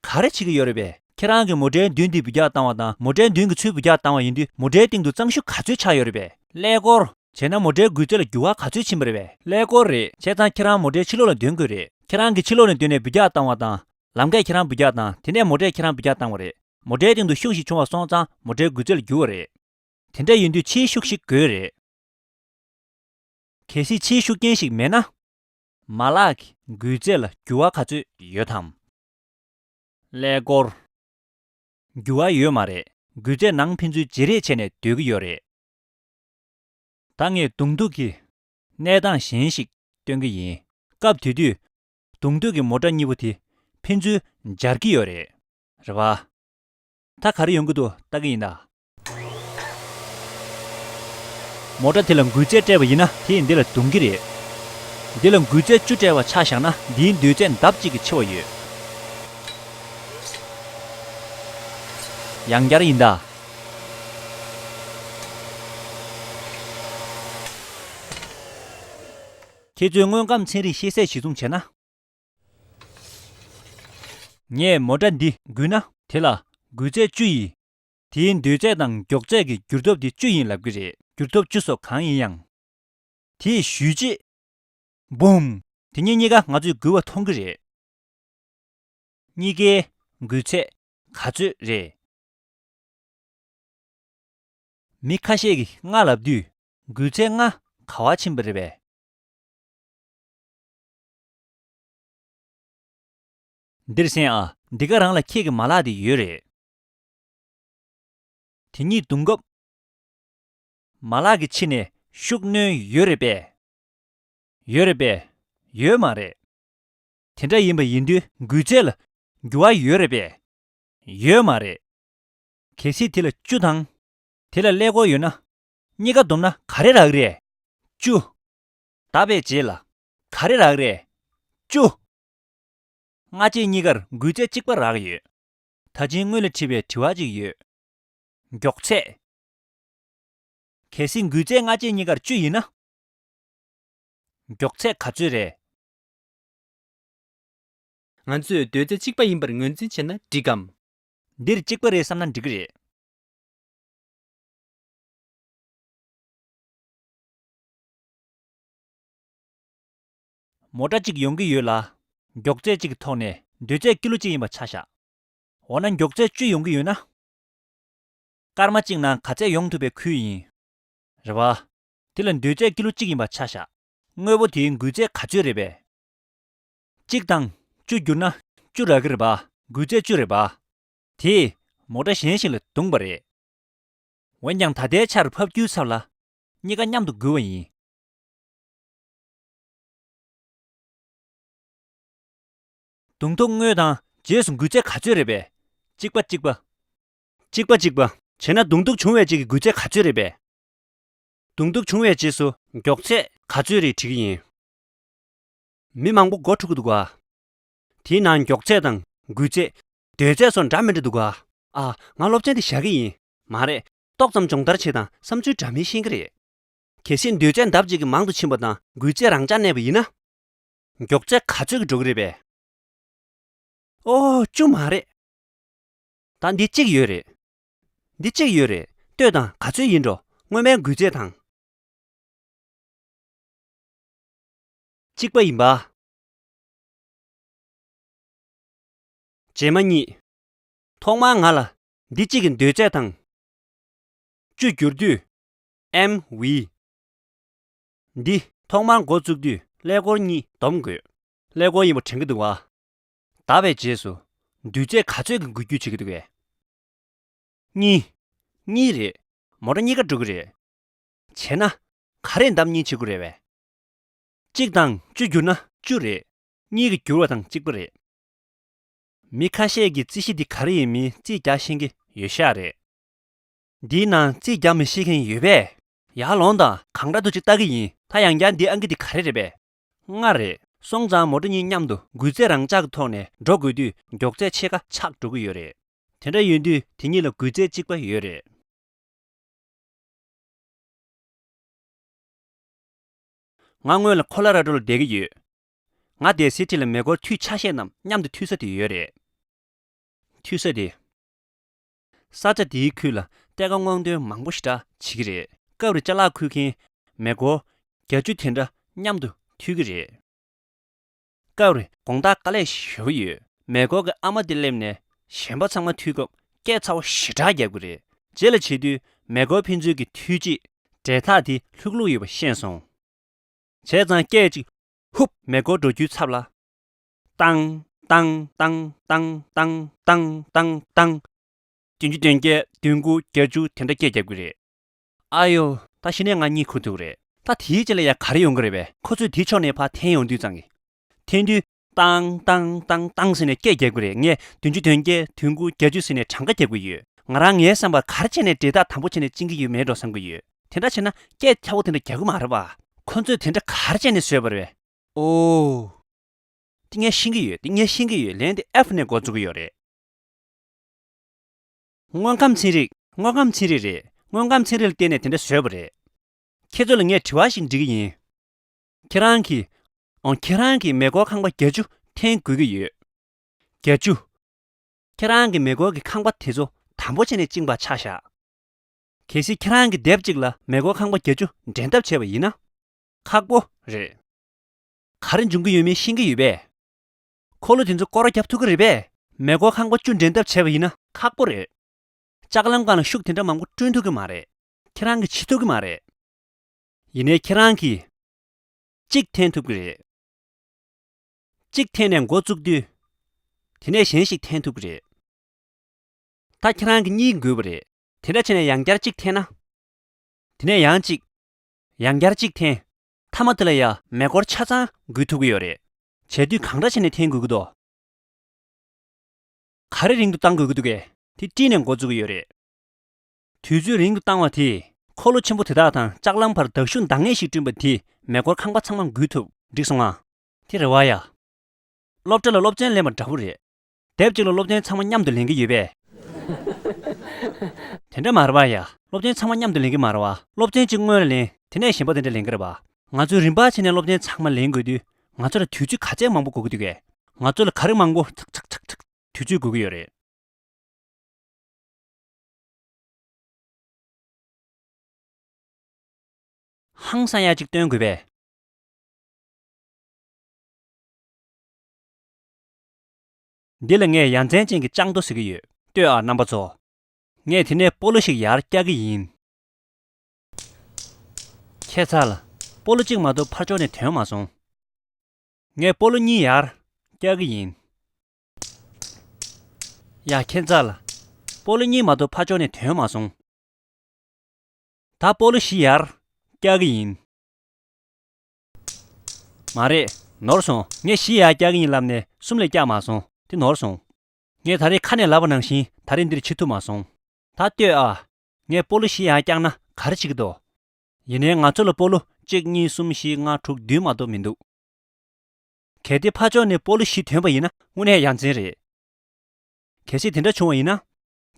ག་རེ་བྱེད་ཀྱི་ཡོད་རེད་པས། ཁྱེད་རང་གིས་མོ་ཊའི་མདུན་འདི་འབུད་རྒྱག་བཏང་བ་དང་མོ་ཊའི་མདུན་གྱི་ཚུར་འབུད་རྒྱག་བཏང་བ་ཡིན་དུས་མོ་ཊའི་སྟེང་དུ་གཙང་ཤུགས་ག་ཚོད་ཆགས་ཡོད་རེད་པས། ཀླད་ཀོར། བྱས་ན་མོ་ཊའི་འགུལ་ཚད་ལ་འགྱུར་བ་ག་ཚོད་ཕྱིན་པ་རེད་པས། ཀླད་ཀོར་རེད། བྱས་ཙང་ཁྱེད་རང་མོ་ཊའི་ཕྱི་ལོགས་ལ་འདོན་དགོས་རེད། ཁྱེད་རང་གིས་ཕྱི་ལོགས་ནས་མདུན་ནས་འབུད་རྒྱག་བཏང་བ་དང་། ལམ་ཁས་ཁྱེད་རང་འབུད་རྒྱག་བཏང་། དེ་ནས་མོ་ཊས་ཁྱེད་རང་འབུད་རྒྱག་བཏང་བ་རེད། མོ་ཊའི་སྟེང་དུ་ཤུགས་ཤིག་བྱུང་བ་སོང་ཙང་མོ་ཊའི་འགུལ་ཚད་ལ་འགྱུར་བ་རེད། དེ་འདྲ་ཡིན་དུས་ཕྱིའི་ཤུགས་ཤིག་དགོས་རེད། གལ་སྲིད་ཕྱིའི་ཤུགས་རྐྱེན་ཞིག་མེད་ན། མ་ལག་གི་འགུལ་ཚད་ལ་འགྱུར་བ་ག་ཚོད་ཡོད་དམ། ཀླད་ཀོར། འགྱུར་བ་ཡོད་མ་རེད། འགུལ་ཚད་ནང་ཕན་ཚུན་བརྗེ་རེས་བྱས་ནས་སྡོད་ཀྱི་ཡོད་རེད། ད་ངས་གདོང་ཐུག་གི་གནས་སྟངས་གཞན་ཞིག་སྟོན་གྱི་ཡིན། སྐབས་དེ་དུས། གདོང་ཐུག་གི་མོ་ཊ་གཉིས་པོ་དེ་ཕན་ཚུན་འབྱར་གྱི་ཡོད་རེད། རེད་པ། ད་ག་རེ་ཡོང་གི་འདུག་ལྟ་གི་ཡིན་ད། མོ་ཊ་དེ་ལ་འགུལ་ཚད་སྤྲད་པ་ཡིན་ན་དེས་འདི་ལ་རྡུང་གི་རེད། འདི་ལ་འགུལ་ཚད་བཅུ་སྤྲད་པ་ཆ་བཞག་ན་འདིའི་འདོད་ཚད་ལྡབ་གཅིག་གིས་ཆེ་བ་ཡོད། ཡང་བསྐྱར་ཡིན་ད། ཁྱེད་ཚོས་དངོས་ཁམས་ཚན་རིག་ཤེས་ཚད་གཞི་བཟུང་བྱས་ན། ངས་མོ་ཊ་འདི་འགུལ་ན་དེ་ལ་འགུལ་ཚད་བཅུ་ཡིས། དེའི་འདོད་ཚད་དང་མགྱོགས་ཚད་ཀྱི་འགྱུར་སྟོབས་དེ་བཅུ་ཡིན་ལབ་ཀྱི་རེད། འགྱུར་སྟོབས་བཅུ་སོགས་གང་ཡིན་ཡང་། དེས་གཞུས་རྗེས། བུམ། དེ་གཉིས་གཉིས་ཀ་ང་ཚོས་འགུལ་བ་མཐོང་གི་རེད། གཉིས་ཀའི་འགུལ་ཚད་ག་ཚོད་རེད། མི་ཁ་ཤས་ཀྱིས་ལྔ་ལབ་དུས་འགུལ་ཚད་ལྔ་ག་བ་ཕྱིན་པ་རེད་པས། འདིར་གསན་ཨ། འདི་ག་རང་ལ་ཁྱེད་ཀྱི་མ་ལག་དེ་ཡོད་རེད། དེ་གཉིས་བརྡུང་སྐབས། མ་ལག་གི་ཕྱི་ནས་ཤུགས་སྣོན་ཡོད་རེད་པས། ཡོད་རེད་པས། ཡོད་མ་རེད། དེ་འདྲ་ཡིན་པ་ཡིན་དུས་འགུལ་ཚད་ལ་འགྱུར་བ་ཡོད་རེད་པས། ཡོད་མ་རེད། གལ་སྲིད་དེ་ལ་བཅུ་དང་། དེ་ལ་ཀླད་ཀོར་ཡོད་ན། གཉིས་ཀ་བསྡོམས་ན་ག་རེ་རག་གི་རེད། བཅུ། བརྡབས་པའི་རྗེས་ལ་ག་རེ་རག་གི་རེད། བཅུ། སྔ་རྗེས་གཉིས་ཀར་འགུལ་ཚད་གཅིག་པ་རག་ཡོད། ད་ཕྱིན་སྔོན་ལ་དྲིས་པའི་དྲི་བ་གཅིག་ཡོད། མགྱོགས་ཚད། གལ་སྲིད་འགུལ་ཚད་སྔ་རྗེས་གཉིས་ཀར་བཅུ་ཡིན་ན། མགྱོགས་ཚད་ག་ཚོད་རེད། ང་ཚོས་འདོད་ཚད་གཅིག་པ་ཡིན་པར་ངོས་འཛིན་བྱས་ན་འགྲིག་གམ། འདིར་གཅིག་པ་རེད་བསམ་ན་འགྲིག་གི་རེད། མོ་ཊ་གཅིག་ཡོང་གི་ཡོད་ལ། མགྱོགས་ཚད་གཅིག་གི་ཐོག་ནས་འདོད་ཚད་ཀི་ལོ་གཅིག་ཡིན་པ་ཆ་བཞག་འོ་ན་མགྱོགས་ཚད་བཅུ་ཡོང་གི་ཡོད་ན། སྐར་མ་གཅིག་ནང་ག་ཚད་ཡོང་ཐུབ་པའི་ཁུལ་ཡིན། རེད་པ། དེ་ལ་འདོད་ཚད་ཀི་ལོ་གཅིག་ཡིན་པ་ཆ་བཞག་དངོས་པོ་དེའི་འགུལ་ཚད་ག་ཚོད་རེད་པས། གཅིག་དང་བཅུ་བསྒྱུར་ན་བཅུ་རག་གི་རེད་པ། འགུལ་ཚད་བཅུ་རེད་པ། དེས་ མོ་ཊ་གཞན་ཞིག་ལ་བརྡུངས་པ་རེད། འོན་ཀྱང་ད་ལྟའི་ཆར་ཕབ་རྒྱུའི་ཚབ་ལ་གཉིས་ཀ་མཉམ་དུ་འགུལ་བ་ཡིན། བརྡུང་ཐུབ་སྔོན་དང་རྗེས་སུ་འགུལ་ཚད་ག་ཚོད་རེད་པས། གཅིག་པ་གཅིག་པ། གཅིག་པ་གཅིག་པ། བྱས་ན་བརྡུང་ཐུབ་བྱུང་བའི་རྗེས་ཀྱི་འགུལ་ཚད་ག་ཚོད་རེད་པས། བརྡུང་ཐུབ་བྱུང་བའི་རྗེས་སུ་མགྱོགས་ཚད་ག་ཚོད་རེད་དྲི་གི་ཡིན། མི་མང་པོ་མགོ་འཁྲུག་གི་འདུག་ག་དེའི་ནང་མགྱོགས་ཚད་དང་འགུལ་ཚད། སྡོད་ཚད་སོགས་འདྲ་མི་འདྲ་འདུག་ག་ཨ། ང་སློབ་ཚན་དེ་བཞག་གི་ཡིན། མ་རེད། ཏོག་ཙམ་སྦྱོང་བརྡར་བྱེད་དང་བསམ་ཚུལ་འདྲ་མིན་ཤེས་ཀྱི་རེད། གལ་སྲིད་སྡོད་ཚད་ལྡབ་གཅིག་གིས་མང་དུ་ཕྱིན་པ་དང་འགུལ་ཚད་རང་འཇགས་གནས་པ་ཡིན་ན། མགྱོགས་ཚད་ག་ཚོད་ཀྱིས་འགྲོ་གི་རེད་པས། ཨོ། བཅུ་མ་རེད། ད་འདི་གཅིག་ཡོད་རེད། འདི་གཅིག་ཡོད་རེད། ལྟོས་དང་། ག་ཚོད་ཡིན་འགྲོ། སྔོན་མའི་འགུལ་ཚད་དང་། གཅིག་པ་ཡིན་པ། རྗེས་མ་གཉིས། ཐོག་མར་ང་ལ་འདི་གཅིག་གི་སྡོད་ཚད་དང་། བཅུ་བསྒྱུར་དུས། ཨེམ་ཝི། འདི་ཐོག་མར་འགོ་བཙུགས་དུས་ཀླད་ཀོར་གཉིས་སྡོམ་དགོས། ཀླད་ཀོར་ཡིན་པ་དྲན་གྱི་འདུག་ག་བརྡབས་པའི་རྗེས་སུ་འདུས་ཚད་ག་ཚོད་ཀྱི་འགུལ་སྐྱོད་བྱེད་ཀྱི་འདུག་གས། གཉིས། གཉིས་རེད། མོ་ཊ་གཉིས་ཀ་འགྲོ་གི་རེད། བྱས་ན། ག་རེས་ལྡབ་གཉིས་བྱེད་དགོས་རེད་པས། གཅིག་དང་བཅུ་བསྒྱུར་ན་བཅུ་རེད། གཉིས་ཀྱིས་བསྒྱུར་བ་དང་གཅིག་པ་རེད། མི་ཁ་ཤས་ཀྱིས་རྩིས་གཞི་འདི་ག་རེ་ཡིན་མིན་རྩིས་རྒྱག་ཤེས་ཀྱི་ཡོད་ཤག་རེད། འདིའི་ནང་རྩིས་རྒྱག་མི་ཤེས་མཁན་ཡོད་པས། ཡར་ལོངས་དང་། གང་འདྲ་འདུག་ཅིག་ལྟ་གི་ཡིན། ད་ཡང་བསྐྱར་འདི་ཨང་ཀི་འདི་ག་རེ་རེད་པས། ལྔ་རེད། སོང་ཙང་མོ་ཊ་གཉིས་མཉམ་དུ་འགུལ་ཚད་རང་འཇགས་ཀྱི་ཐོག་ནས་འགྲོ་དགོས་དུས་མགྱོགས་ཚད་ཕྱེད་ཀ་ཆག་འགྲོ་གི་ཡོད་རེད། དེ་འདྲ་ཡིན་དུས་དེ་གཉིས་ལ་འགུལ་ཚད་གཅིག་པ་ཡོད་རེད། ང་སྔོན་ལ་ཁོ་ལོ་ར་ཌོ་ལ་བསྡད་ཀྱི་ཡོད། ང་བསྡད་སའི་འཁྲིས་ལ་མེ་འཁོར་འཐུས་ཆ་ཤས་རྣམས་མཉམ་དུ་འཐུས་ས་དེ་ཡོད་རེད། འཐུས་ས་དེ། ས་ཆ་དེའི་ཁུལ་ལ་གཏེར་ཁ་སྔོག་འདོན་མང་པོ་ཞེ་དྲག་བྱེད་ཀྱི་རེད། སྐབས་རེ་ཅ་ལག་ཁུར་མཁན་མེ་འཁོར་བརྒྱད་ཅུ་དེ་འདྲ་མཉམ་དུ་འཐུས་ཀྱི་རེད། སྐབས་རེ་དགོང་དག་དཀའ་ལས་ཞེ་པོ་ཡོད། མེ་འཁོར་གྱི་ཨ་མ་དེ་སླེབས་ནས་གཞན་པ་ཚང་མ་འཐུས་སྐབས་སྐད་ཚ་བོ་ཞེ་དྲག་རྒྱག་གི་རེད། རྗེས་ལ་བྱེད་དུས་མེ་འཁོར་ཕན་ཚུན་གྱི་འཐུས་རྗེས་འབྲེལ་ཐག་དེ་ལྷུག་ལྷུག་ཡོད་པ་ཤེས་སོང་། བྱས་ཙང་སྐད་ཅིག་ཧུབ་མེ་འཁོར་འགྲོ་རྒྱུའི་ཚབ་ལ། ཏང་ཏང་ཏང་ཏང་ཏང་ཏང་ཏང་། བདུན་ཅུ་དོན་བརྒྱད། བདུན་དགུ། བརྒྱད་ཅུ་དེ་འདྲ་སྐད་རྒྱབ་ཀྱི་རེད། ཨ་ཡོ། ད་གཞི་ནས་ང་གཉིད་ཁུག་ཐུབ་རེད། ད་དེའི་རྗེས་ལ་ཡང་ག་རེ་ཡོང་གི་རེད་པས། ཁོ་ཚོས་དེའི་ཕྱོགས་ནས་ཕར་འཐེན་ཡོང་དུས་ཙང་གི་འཐེན་དུས། ཏང་ཏང་ཏང་ཏང་ཟེར་ནས་སྐད་རྒྱབ་ཀྱི་རེད། ངས་བདུན་ཅུ་དོན་བརྒྱད། བདུན་དགུ། བརྒྱད་ཅུ་ཟེར་ནས་གྲངས་ཀ་རྒྱབ་ཀྱི་ཡོད། ང་རང་ངའི་བསམ་པར་ག་རེ་བྱས་ནས་འབྲེལ་ཐག་དམ་པོ་བྱས་ནས་བཅིངས་ཀྱི་ཡོད་མེད་འགྲོ་བསམ་གྱི་ཡོད། དེ་འདྲ་བྱས་ན་སྐད་ཚ་བོ་དེ་འདྲ་རྒྱག་གི་མ་རེད་པ། ཁོ་ཚོས་དེ་འདྲ་ག་རེ་བྱས་ནས་བཟོས་པ་རེད། ཨོ། འདི་ངས་ཤེས་ཀྱི་ཡོད། འདི་ངས་ཤེས་ཀྱི་ཡོད། ལན་འདི་ཨེཕ་ནས་འགོ་འཛུགས་ཀྱི་ཡོད་རེད། དངོས་ཁམས་ཚན་རིག་དངོས་ཁམས་ཚན་རིག་རེད། དངོས་ཁམས་ཚན་རིག་ལ་བརྟེན་ནས་དེ་འདྲ་བཟོས་པ་རེད། ཁྱེད་ཚོ་ལ་ངས་དྲི་བ་ཞིག་འདྲི་གི་ཡིན། ཁྱེད་རང་གིས། ཨོ། ཁྱེད་རང་གིས་མེ་འཁོར་ཁང་པ་བརྒྱད་ཅུ་འཐེན་དགོས་ཀྱི་ཡོད། བརྒྱད་ཅུ། ཁྱེད་རང་གིས་མེ་འཁོར་གྱི་ཁང་པ་དེ་ཚོ་དམ་པོ་བྱས་ནས་བཅིངས་པ་ཆགས་བཞག་གལ་སྲིད་ཁྱེད་རང་གིས་ལྡེབས་གཅིག་ལ་མེ་འཁོར་ཁང་པ་བརྒྱད་ཅུ་འདྲེན་ཐབས་བྱས་པ་ཡིན་ན། ཁག་པོ་རེད། ག་རེ་འབྱུང་གི་ཡོད་མེད་ཤེས་ཀྱི་ཡོད་པས། འཁོར་ལོ་དེ་ཚོ་སྐོར་ར་རྒྱབ་ཐུབ་ཀྱི་རེད་པས། མེ་འཁོར་ཁང་པ་བཅུ་འདྲེན་ཐབས་བྱས་པ་ཡིན་ན་ཁག་པོ་རེད། ལྕགས་ལམ་སྒང་ལ་ཤུགས་དེ་འདྲ་མང་པོ་བསྐྲུན་ཐུབ་ཀྱི་མ་རེད། ཁྱེད་རང་གིས་བྱེད་ཐུབ་ཀྱི་མ་རེད། ཡིན་ནའི་ཁྱེད་རང་གིས་གཅིག་འཐེན་ཐུབ་ཀྱི་རེད། གཅིག་འཐེན་ནས་འགོ་བཙུགས་དུས། དེ་ནས་གཞན་ཞིག་འཐེན་ཐུབ་ཀྱི་རེད། ད་ཁྱེད་རང་གིས་གཉིས་དགོས་པ་རེད། དེ་འདྲ་བྱས་ནས་ཡང་བསྐྱར་གཅིག་འཐེན་ན། དེ་ནས་ཡང་གཅིག་ཡང་བསྐྱར་གཅིག་འཐེན། མཐའ་མ་དེ་ལ་ཡང་མེ་འཁོར་ཆ་ཚང་འགུལ་ཐུབ་ཀྱི་ཡོད་རེད། བྱས་དུས་གང་འདྲ་བྱས་ནས་འཐེན་དགོས་ཀྱི་འདུག་ག་རེ་རིང་དུ་བཏང་དགོས་ཀྱི་འདུག་གས། དེ་བཀྲིས་ནས་འགོ་བཙུགས་ཀྱི་ཡོད་རེད། དུས་ཚོད་རིང་དུ་བཏང་བ་དེས་འཁོར་ལོ་ཆེན་པོ་དེ་དག་དང་ལྕགས་ལམ་བར་བརྡབ་ཤུགས་འདང་ངེས་ཤིག་བསྐྲུན་པ་དེས་མེ་འཁོར་ཁང་པ་ཚང་མ་འགུལ་ཐུབ། འགྲིག་སོང་ང་། དེ་རེད་བ་ཡ། སློབ་གྲྭ་ལ་སློབ་ཚན་ལེན་པ་འདྲ་པོ་རེད། དེབ་གཅིག་ལ་སློབ་ཚན་ཚང་མ་མཉམ་དུ་ལེན་གྱི་ཡོད་པས། དེ་འདྲ་མ་རེད་བ་ཡ། སློབ་ཚན་ཚང་མ་མཉམ་དུ་ལེན་གྱི་མ་རེད་བ། སློབ་ཚན་གཅིག་སྔོན་ལ་ལེན། དེ་ནས་གཞན་པ་དེ་འདྲ་ལེན་གྱི་རེད་བ། ང་ཚོས་རིམ་པ་བྱས་ནས་སློབ་ཚན་ཚང་མ་ལེན་དགོས་དུས། ང་ཚོ་ལ་དུས་ཚོད་ག་ཚད་མང་པོ་དགོས་ཀྱི་འདུག་གས། ང་ཚོ་ལ་ག་རེ་མང་པོ་ཚག་ཚག་ཚག་ཚག་དུས་ཚོད་དགོས་ཀྱི་ཡོད་རེད། ཧང་སང་ཡ་གཅིག་སྟོན་དགོས་པས། འདི་ལ་ངས་ཡ་མཚན་ཅན་གྱི་ལྕགས་རྡོ་ཟེར་གྱི་ཡོད། ལྟོས་ཨ་རྣམ་པ་ཚོ། ངས་དེ་ནས་སྤོ་ལོ་ཞིག་ཡར་བཀྱག་གི་ཡིན། ཁྱད་མཚར་ལ། སྤོ་ལོ་གཅིག་མ་གཏོགས་ཕར་ཕྱོགས་ནས་ཐོན་མ་སོང་། ངས་སྤོ་ལོ་གཉིས་ཡར་བཀྱག་གི་ཡིན། ཡ་ཁྱད་མཚར་ལ། སྤོ་ལོ་གཉིས་མ་གཏོགས་ཕར་ཕྱོགས་ནས་ཐོན་མ་སོང་། ད་སྤོ་ལོ་བཞི་ཡར་བཀྱག་གི་ཡིན། མ་རེད། ནོར་སོང་། ངས་བཞི་ཡར་བཀྱག་གི་ཡིན་ལབ་ནས་གསུམ་ལས་བཀྱག་མ་སོང་། དེ་ནོར་སོང་། ངས་ད་རེས་ཁ་ནས་ལབ་པ་ནང་བཞིན་ད་རེས་འདིར་ཕྱིན་ཐུབ་མ་སོང་། ད་ལྟོས་ཨ། ངས་སྤོ་ལོ་བཞི་ཡར་བཀྱག་ན་ག་རེ་བྱེད་ཀྱི་འདུག་ཡིན་ནའི་ང་ཚོ་ལ་སྤོ་ལོ་གཅིག་གཉིས་གསུམ་བཞི་ལྔ་དྲུག་བདུན་མ་གཏོགས་མི་འདུག་གལ་ཏེ་ཕར་ཕྱོགས་ནས་སྤོ་ལོ་བཞི་ཐོན་པ་ཡིན་ན་དངོས་གནས་ཡ་མཚན་རེད། གལ་སྲིད་དེ་འདྲ་བྱུང་བ་ཡིན་ན།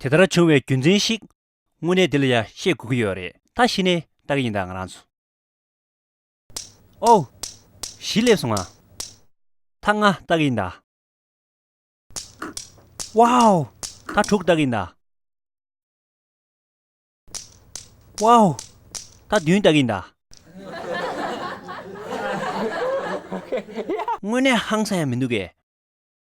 དེ་ལྟར་བྱུང་བའི་རྒྱུ་མཚན་ཞིག་དངོས་གནས་འདི་ལ་ཡ་ཤེས་དགོས་ཀྱི་ཡོད་རེད། ད་གཞི་ནས་ལྟ་གི་ཡིན་ད་ང་རང་ཚོ། ཨོ། བཞི་སླེབས་སོང་ང་། ད་ལྔ་ལྟ་གི་ཡིན་ད། ཝའོ། ད་དྲུག་ལྟ་གི་ཡིན་ད། ཝའོ། ད་བདུན་ལྟ་གི་ཡིན་ད། དངོས་གནས་ཧང་སང་ཡང་མི་འདུག་གས།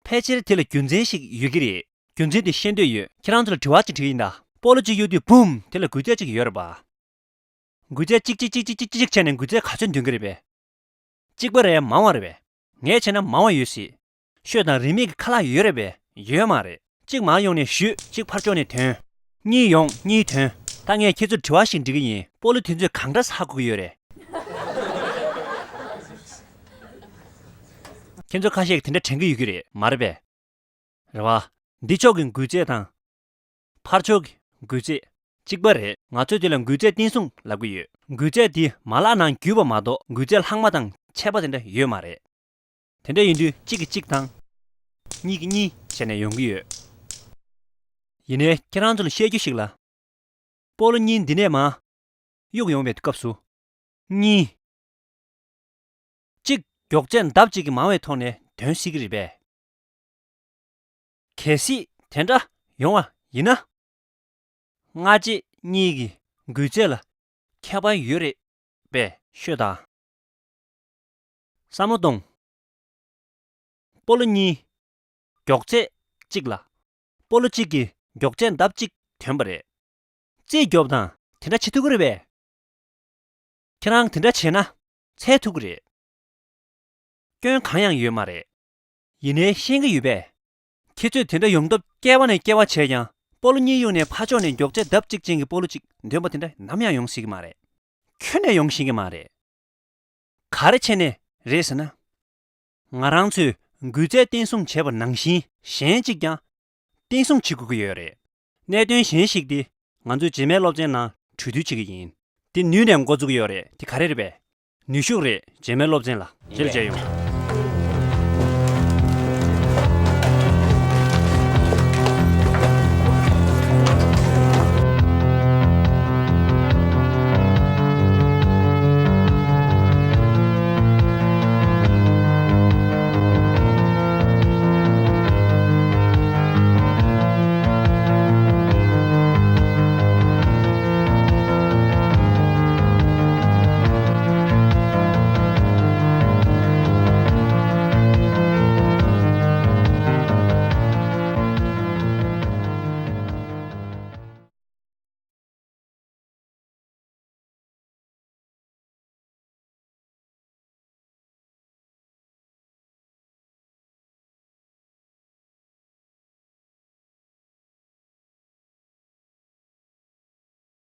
ཕལ་ཆེར་དེ་ལ་རྒྱུ་མཚན་ཞིག་ཡོད་ཀྱི་རེད། རྒྱུ་མཚན་དེ་ཤེས་འདོད་ཡོད། ཁྱེད་རང་ཚོ་ལ་དྲི་བ་ཅིག་དྲི་གི་ཡིན་ད། སྤོ་ལོ་གཅིག་གཡུག་དུས་བུམ་དེ་ལ་འགུལ་ཚད་ཅིག་ཡོད་རེད་པ། འགུལ་ཚད་གཅིག་གཅིག་གཅིག་གཅིག་གཅིག་གཅིག་བྱས་ནས་འགུལ་ཚད་ག་ཚོད་འདོན་གྱི་རེད་པས། གཅིག་པ་རེད། མང་བ་རེད་པས། ངས་བྱས་ན་མང་བ་ཡོད་སྲིད། ཤོད་དང་། རིན་མེད་ཀྱི་ཁ་ལག་ཡོད་རེད་པས། ཡོད་མ་རེད། གཅིག་མར་ཡོང་ནས་གཞུས། གཅིག་ཕར་ཕྱོགས་ནས་ཐོན། གཉིས་ཡོང་གཉིས་ཐོན། ད་ངས་ཁྱེད་ཚོར་དྲི་བ་ཞིག་འདྲི་གི་ཡིན། སྤོ་ལོ་དེ་ཚོས་གང་འདྲ་ཟ་དགོས་ཀྱི་ཡོད་རེད། ཁྱེད་ཚོ་ཁ་ཤས་ཀྱིས་དེ་འདྲ་དྲན་གྱི་ཡོད་ཀྱི་རེད། མ་རེད་པས། རེད་བ། འདི་ཕྱོགས་ཀྱི་འགུལ་ཚད་དང་། ཕར་ཕྱོགས་ཀྱི་འགུལ་ཚད་གཅིག་པ་རེད། ང་ཚོས་དེ་ལ་འགུལ་ཚད་བརྟན་གཟུང་ལབ་ཀྱི་ཡོད། འགུལ་ཚད་འདི་མ་ལག་ནང་བརྒྱུས་པ་མ་གཏོགས་འགུལ་ཚད་ལྷག་མ་དང་ཆད་པ་དེ་འདྲ་ཡོད་མ་རེད། དེ་འདྲ་ཡིན་དུས་གཅིག་གིས་གཅིག་དང་། གཉིས་ཀྱིས་གཉིས་བྱས་ནས་ཡོང་གི་ཡོད། ཡིན་ནའི་ཁྱེད་རང་ཚོ་ལ་བཤད་རྒྱུ་ཞིག་ལ། སྤོ་ལོ་གཉིས་འདི་ནས་མར་གཡུག་ཡོང་བའི་སྐབས་སུ། གཉིས། གཅིག་མགྱོགས་ཚད་ལྡབ་གཅིག་གིས་མང་བའི་ཐོག་ནས་ཐོན་སྲིད་ཀྱི་རེད་པས། གལ་སྲིད་དེ་འདྲ་ཡོང་བ་ཡིན་ན། སྔ་རྗེས་གཉིས་ཀྱི་འགུལ་ཚད་ལ་ཁྱད་པར་ཡོད་རེད་པས། ཤོད་དང་། བསམ་བློ་གཏོང་། སྤོ་ལོ་གཉིས། མགྱོགས་ཚད་གཅིག་ལ། སྤོ་ལོ་གཅིག་གིས་མགྱོགས་ཚད་ལྡབ་གཅིག་ཐོན་པ་རེད། རྩིས་རྒྱོབ་དང་། དེ་འདྲ་བྱེད་ཐུབ་ཀྱི་རེད་པས། ཁྱེད་རང་དེ་འདྲ་བྱས་ན་འཚོལ་ཐུབ་ཀྱི་རེད། སྐྱོན་གང་ཡང་ཡོད་མ་རེད། ཡིན་ནའི་ཤེས་ཀྱི་ཡོད་པས། ཁྱེད་ཚོས་དེ་འདྲ་ཡོང་ཐབས་སྐྱེལ་བ་ནས་སྐྱེལ་བ་བྱས་ཀྱང་སྤོ་ལོ་གཉིས་གཡུགས་ནས་ཕར་ཕྱོགས་ནས་མགྱོགས་ཚད་ལྡབ་གཅིག་ཅན་གྱི་སྤོ་ལོ་གཅིག་འདོན་པ་དེ་འདྲ་ནམ་ཡང་ཡོང་སྲིད་ཀྱི་མ་རེད། ཁྱོན་ནས་ཡོང་ཤེས་ཀྱི་མ་རེད། ག་རེ་བྱས་ནས་རེད་ཟེར་ན། ང་རང་ཚོས་འགུལ་ཚད་བརྟན་སྲུང་བྱས་པ་ནང་བཞིན་གཞན་གཅིག་ཀྱང་བརྟན་སྲུང་བྱེད་དགོས་ཀྱི་ཡོད་རེད། གནད་དོན་གཞན་ཞིག་དེ་ང་ཚོའི་རྗེས་མའི་སློབ་ཚན་ནང་གྲོས་བསྡུར་བྱེད་ཀྱི་ཡིན། དེ་ནུས་ནས་འགོ་འཛུགས་ཀྱི་ཡོད་རེད། དེ་ག་རེ་རེད་པས། ནུས་ཤུགས་རེད། རྗེས་མའི་སློབ་ཚན་ལ་རྗེས་ལ་མཇལ་ཡོང་།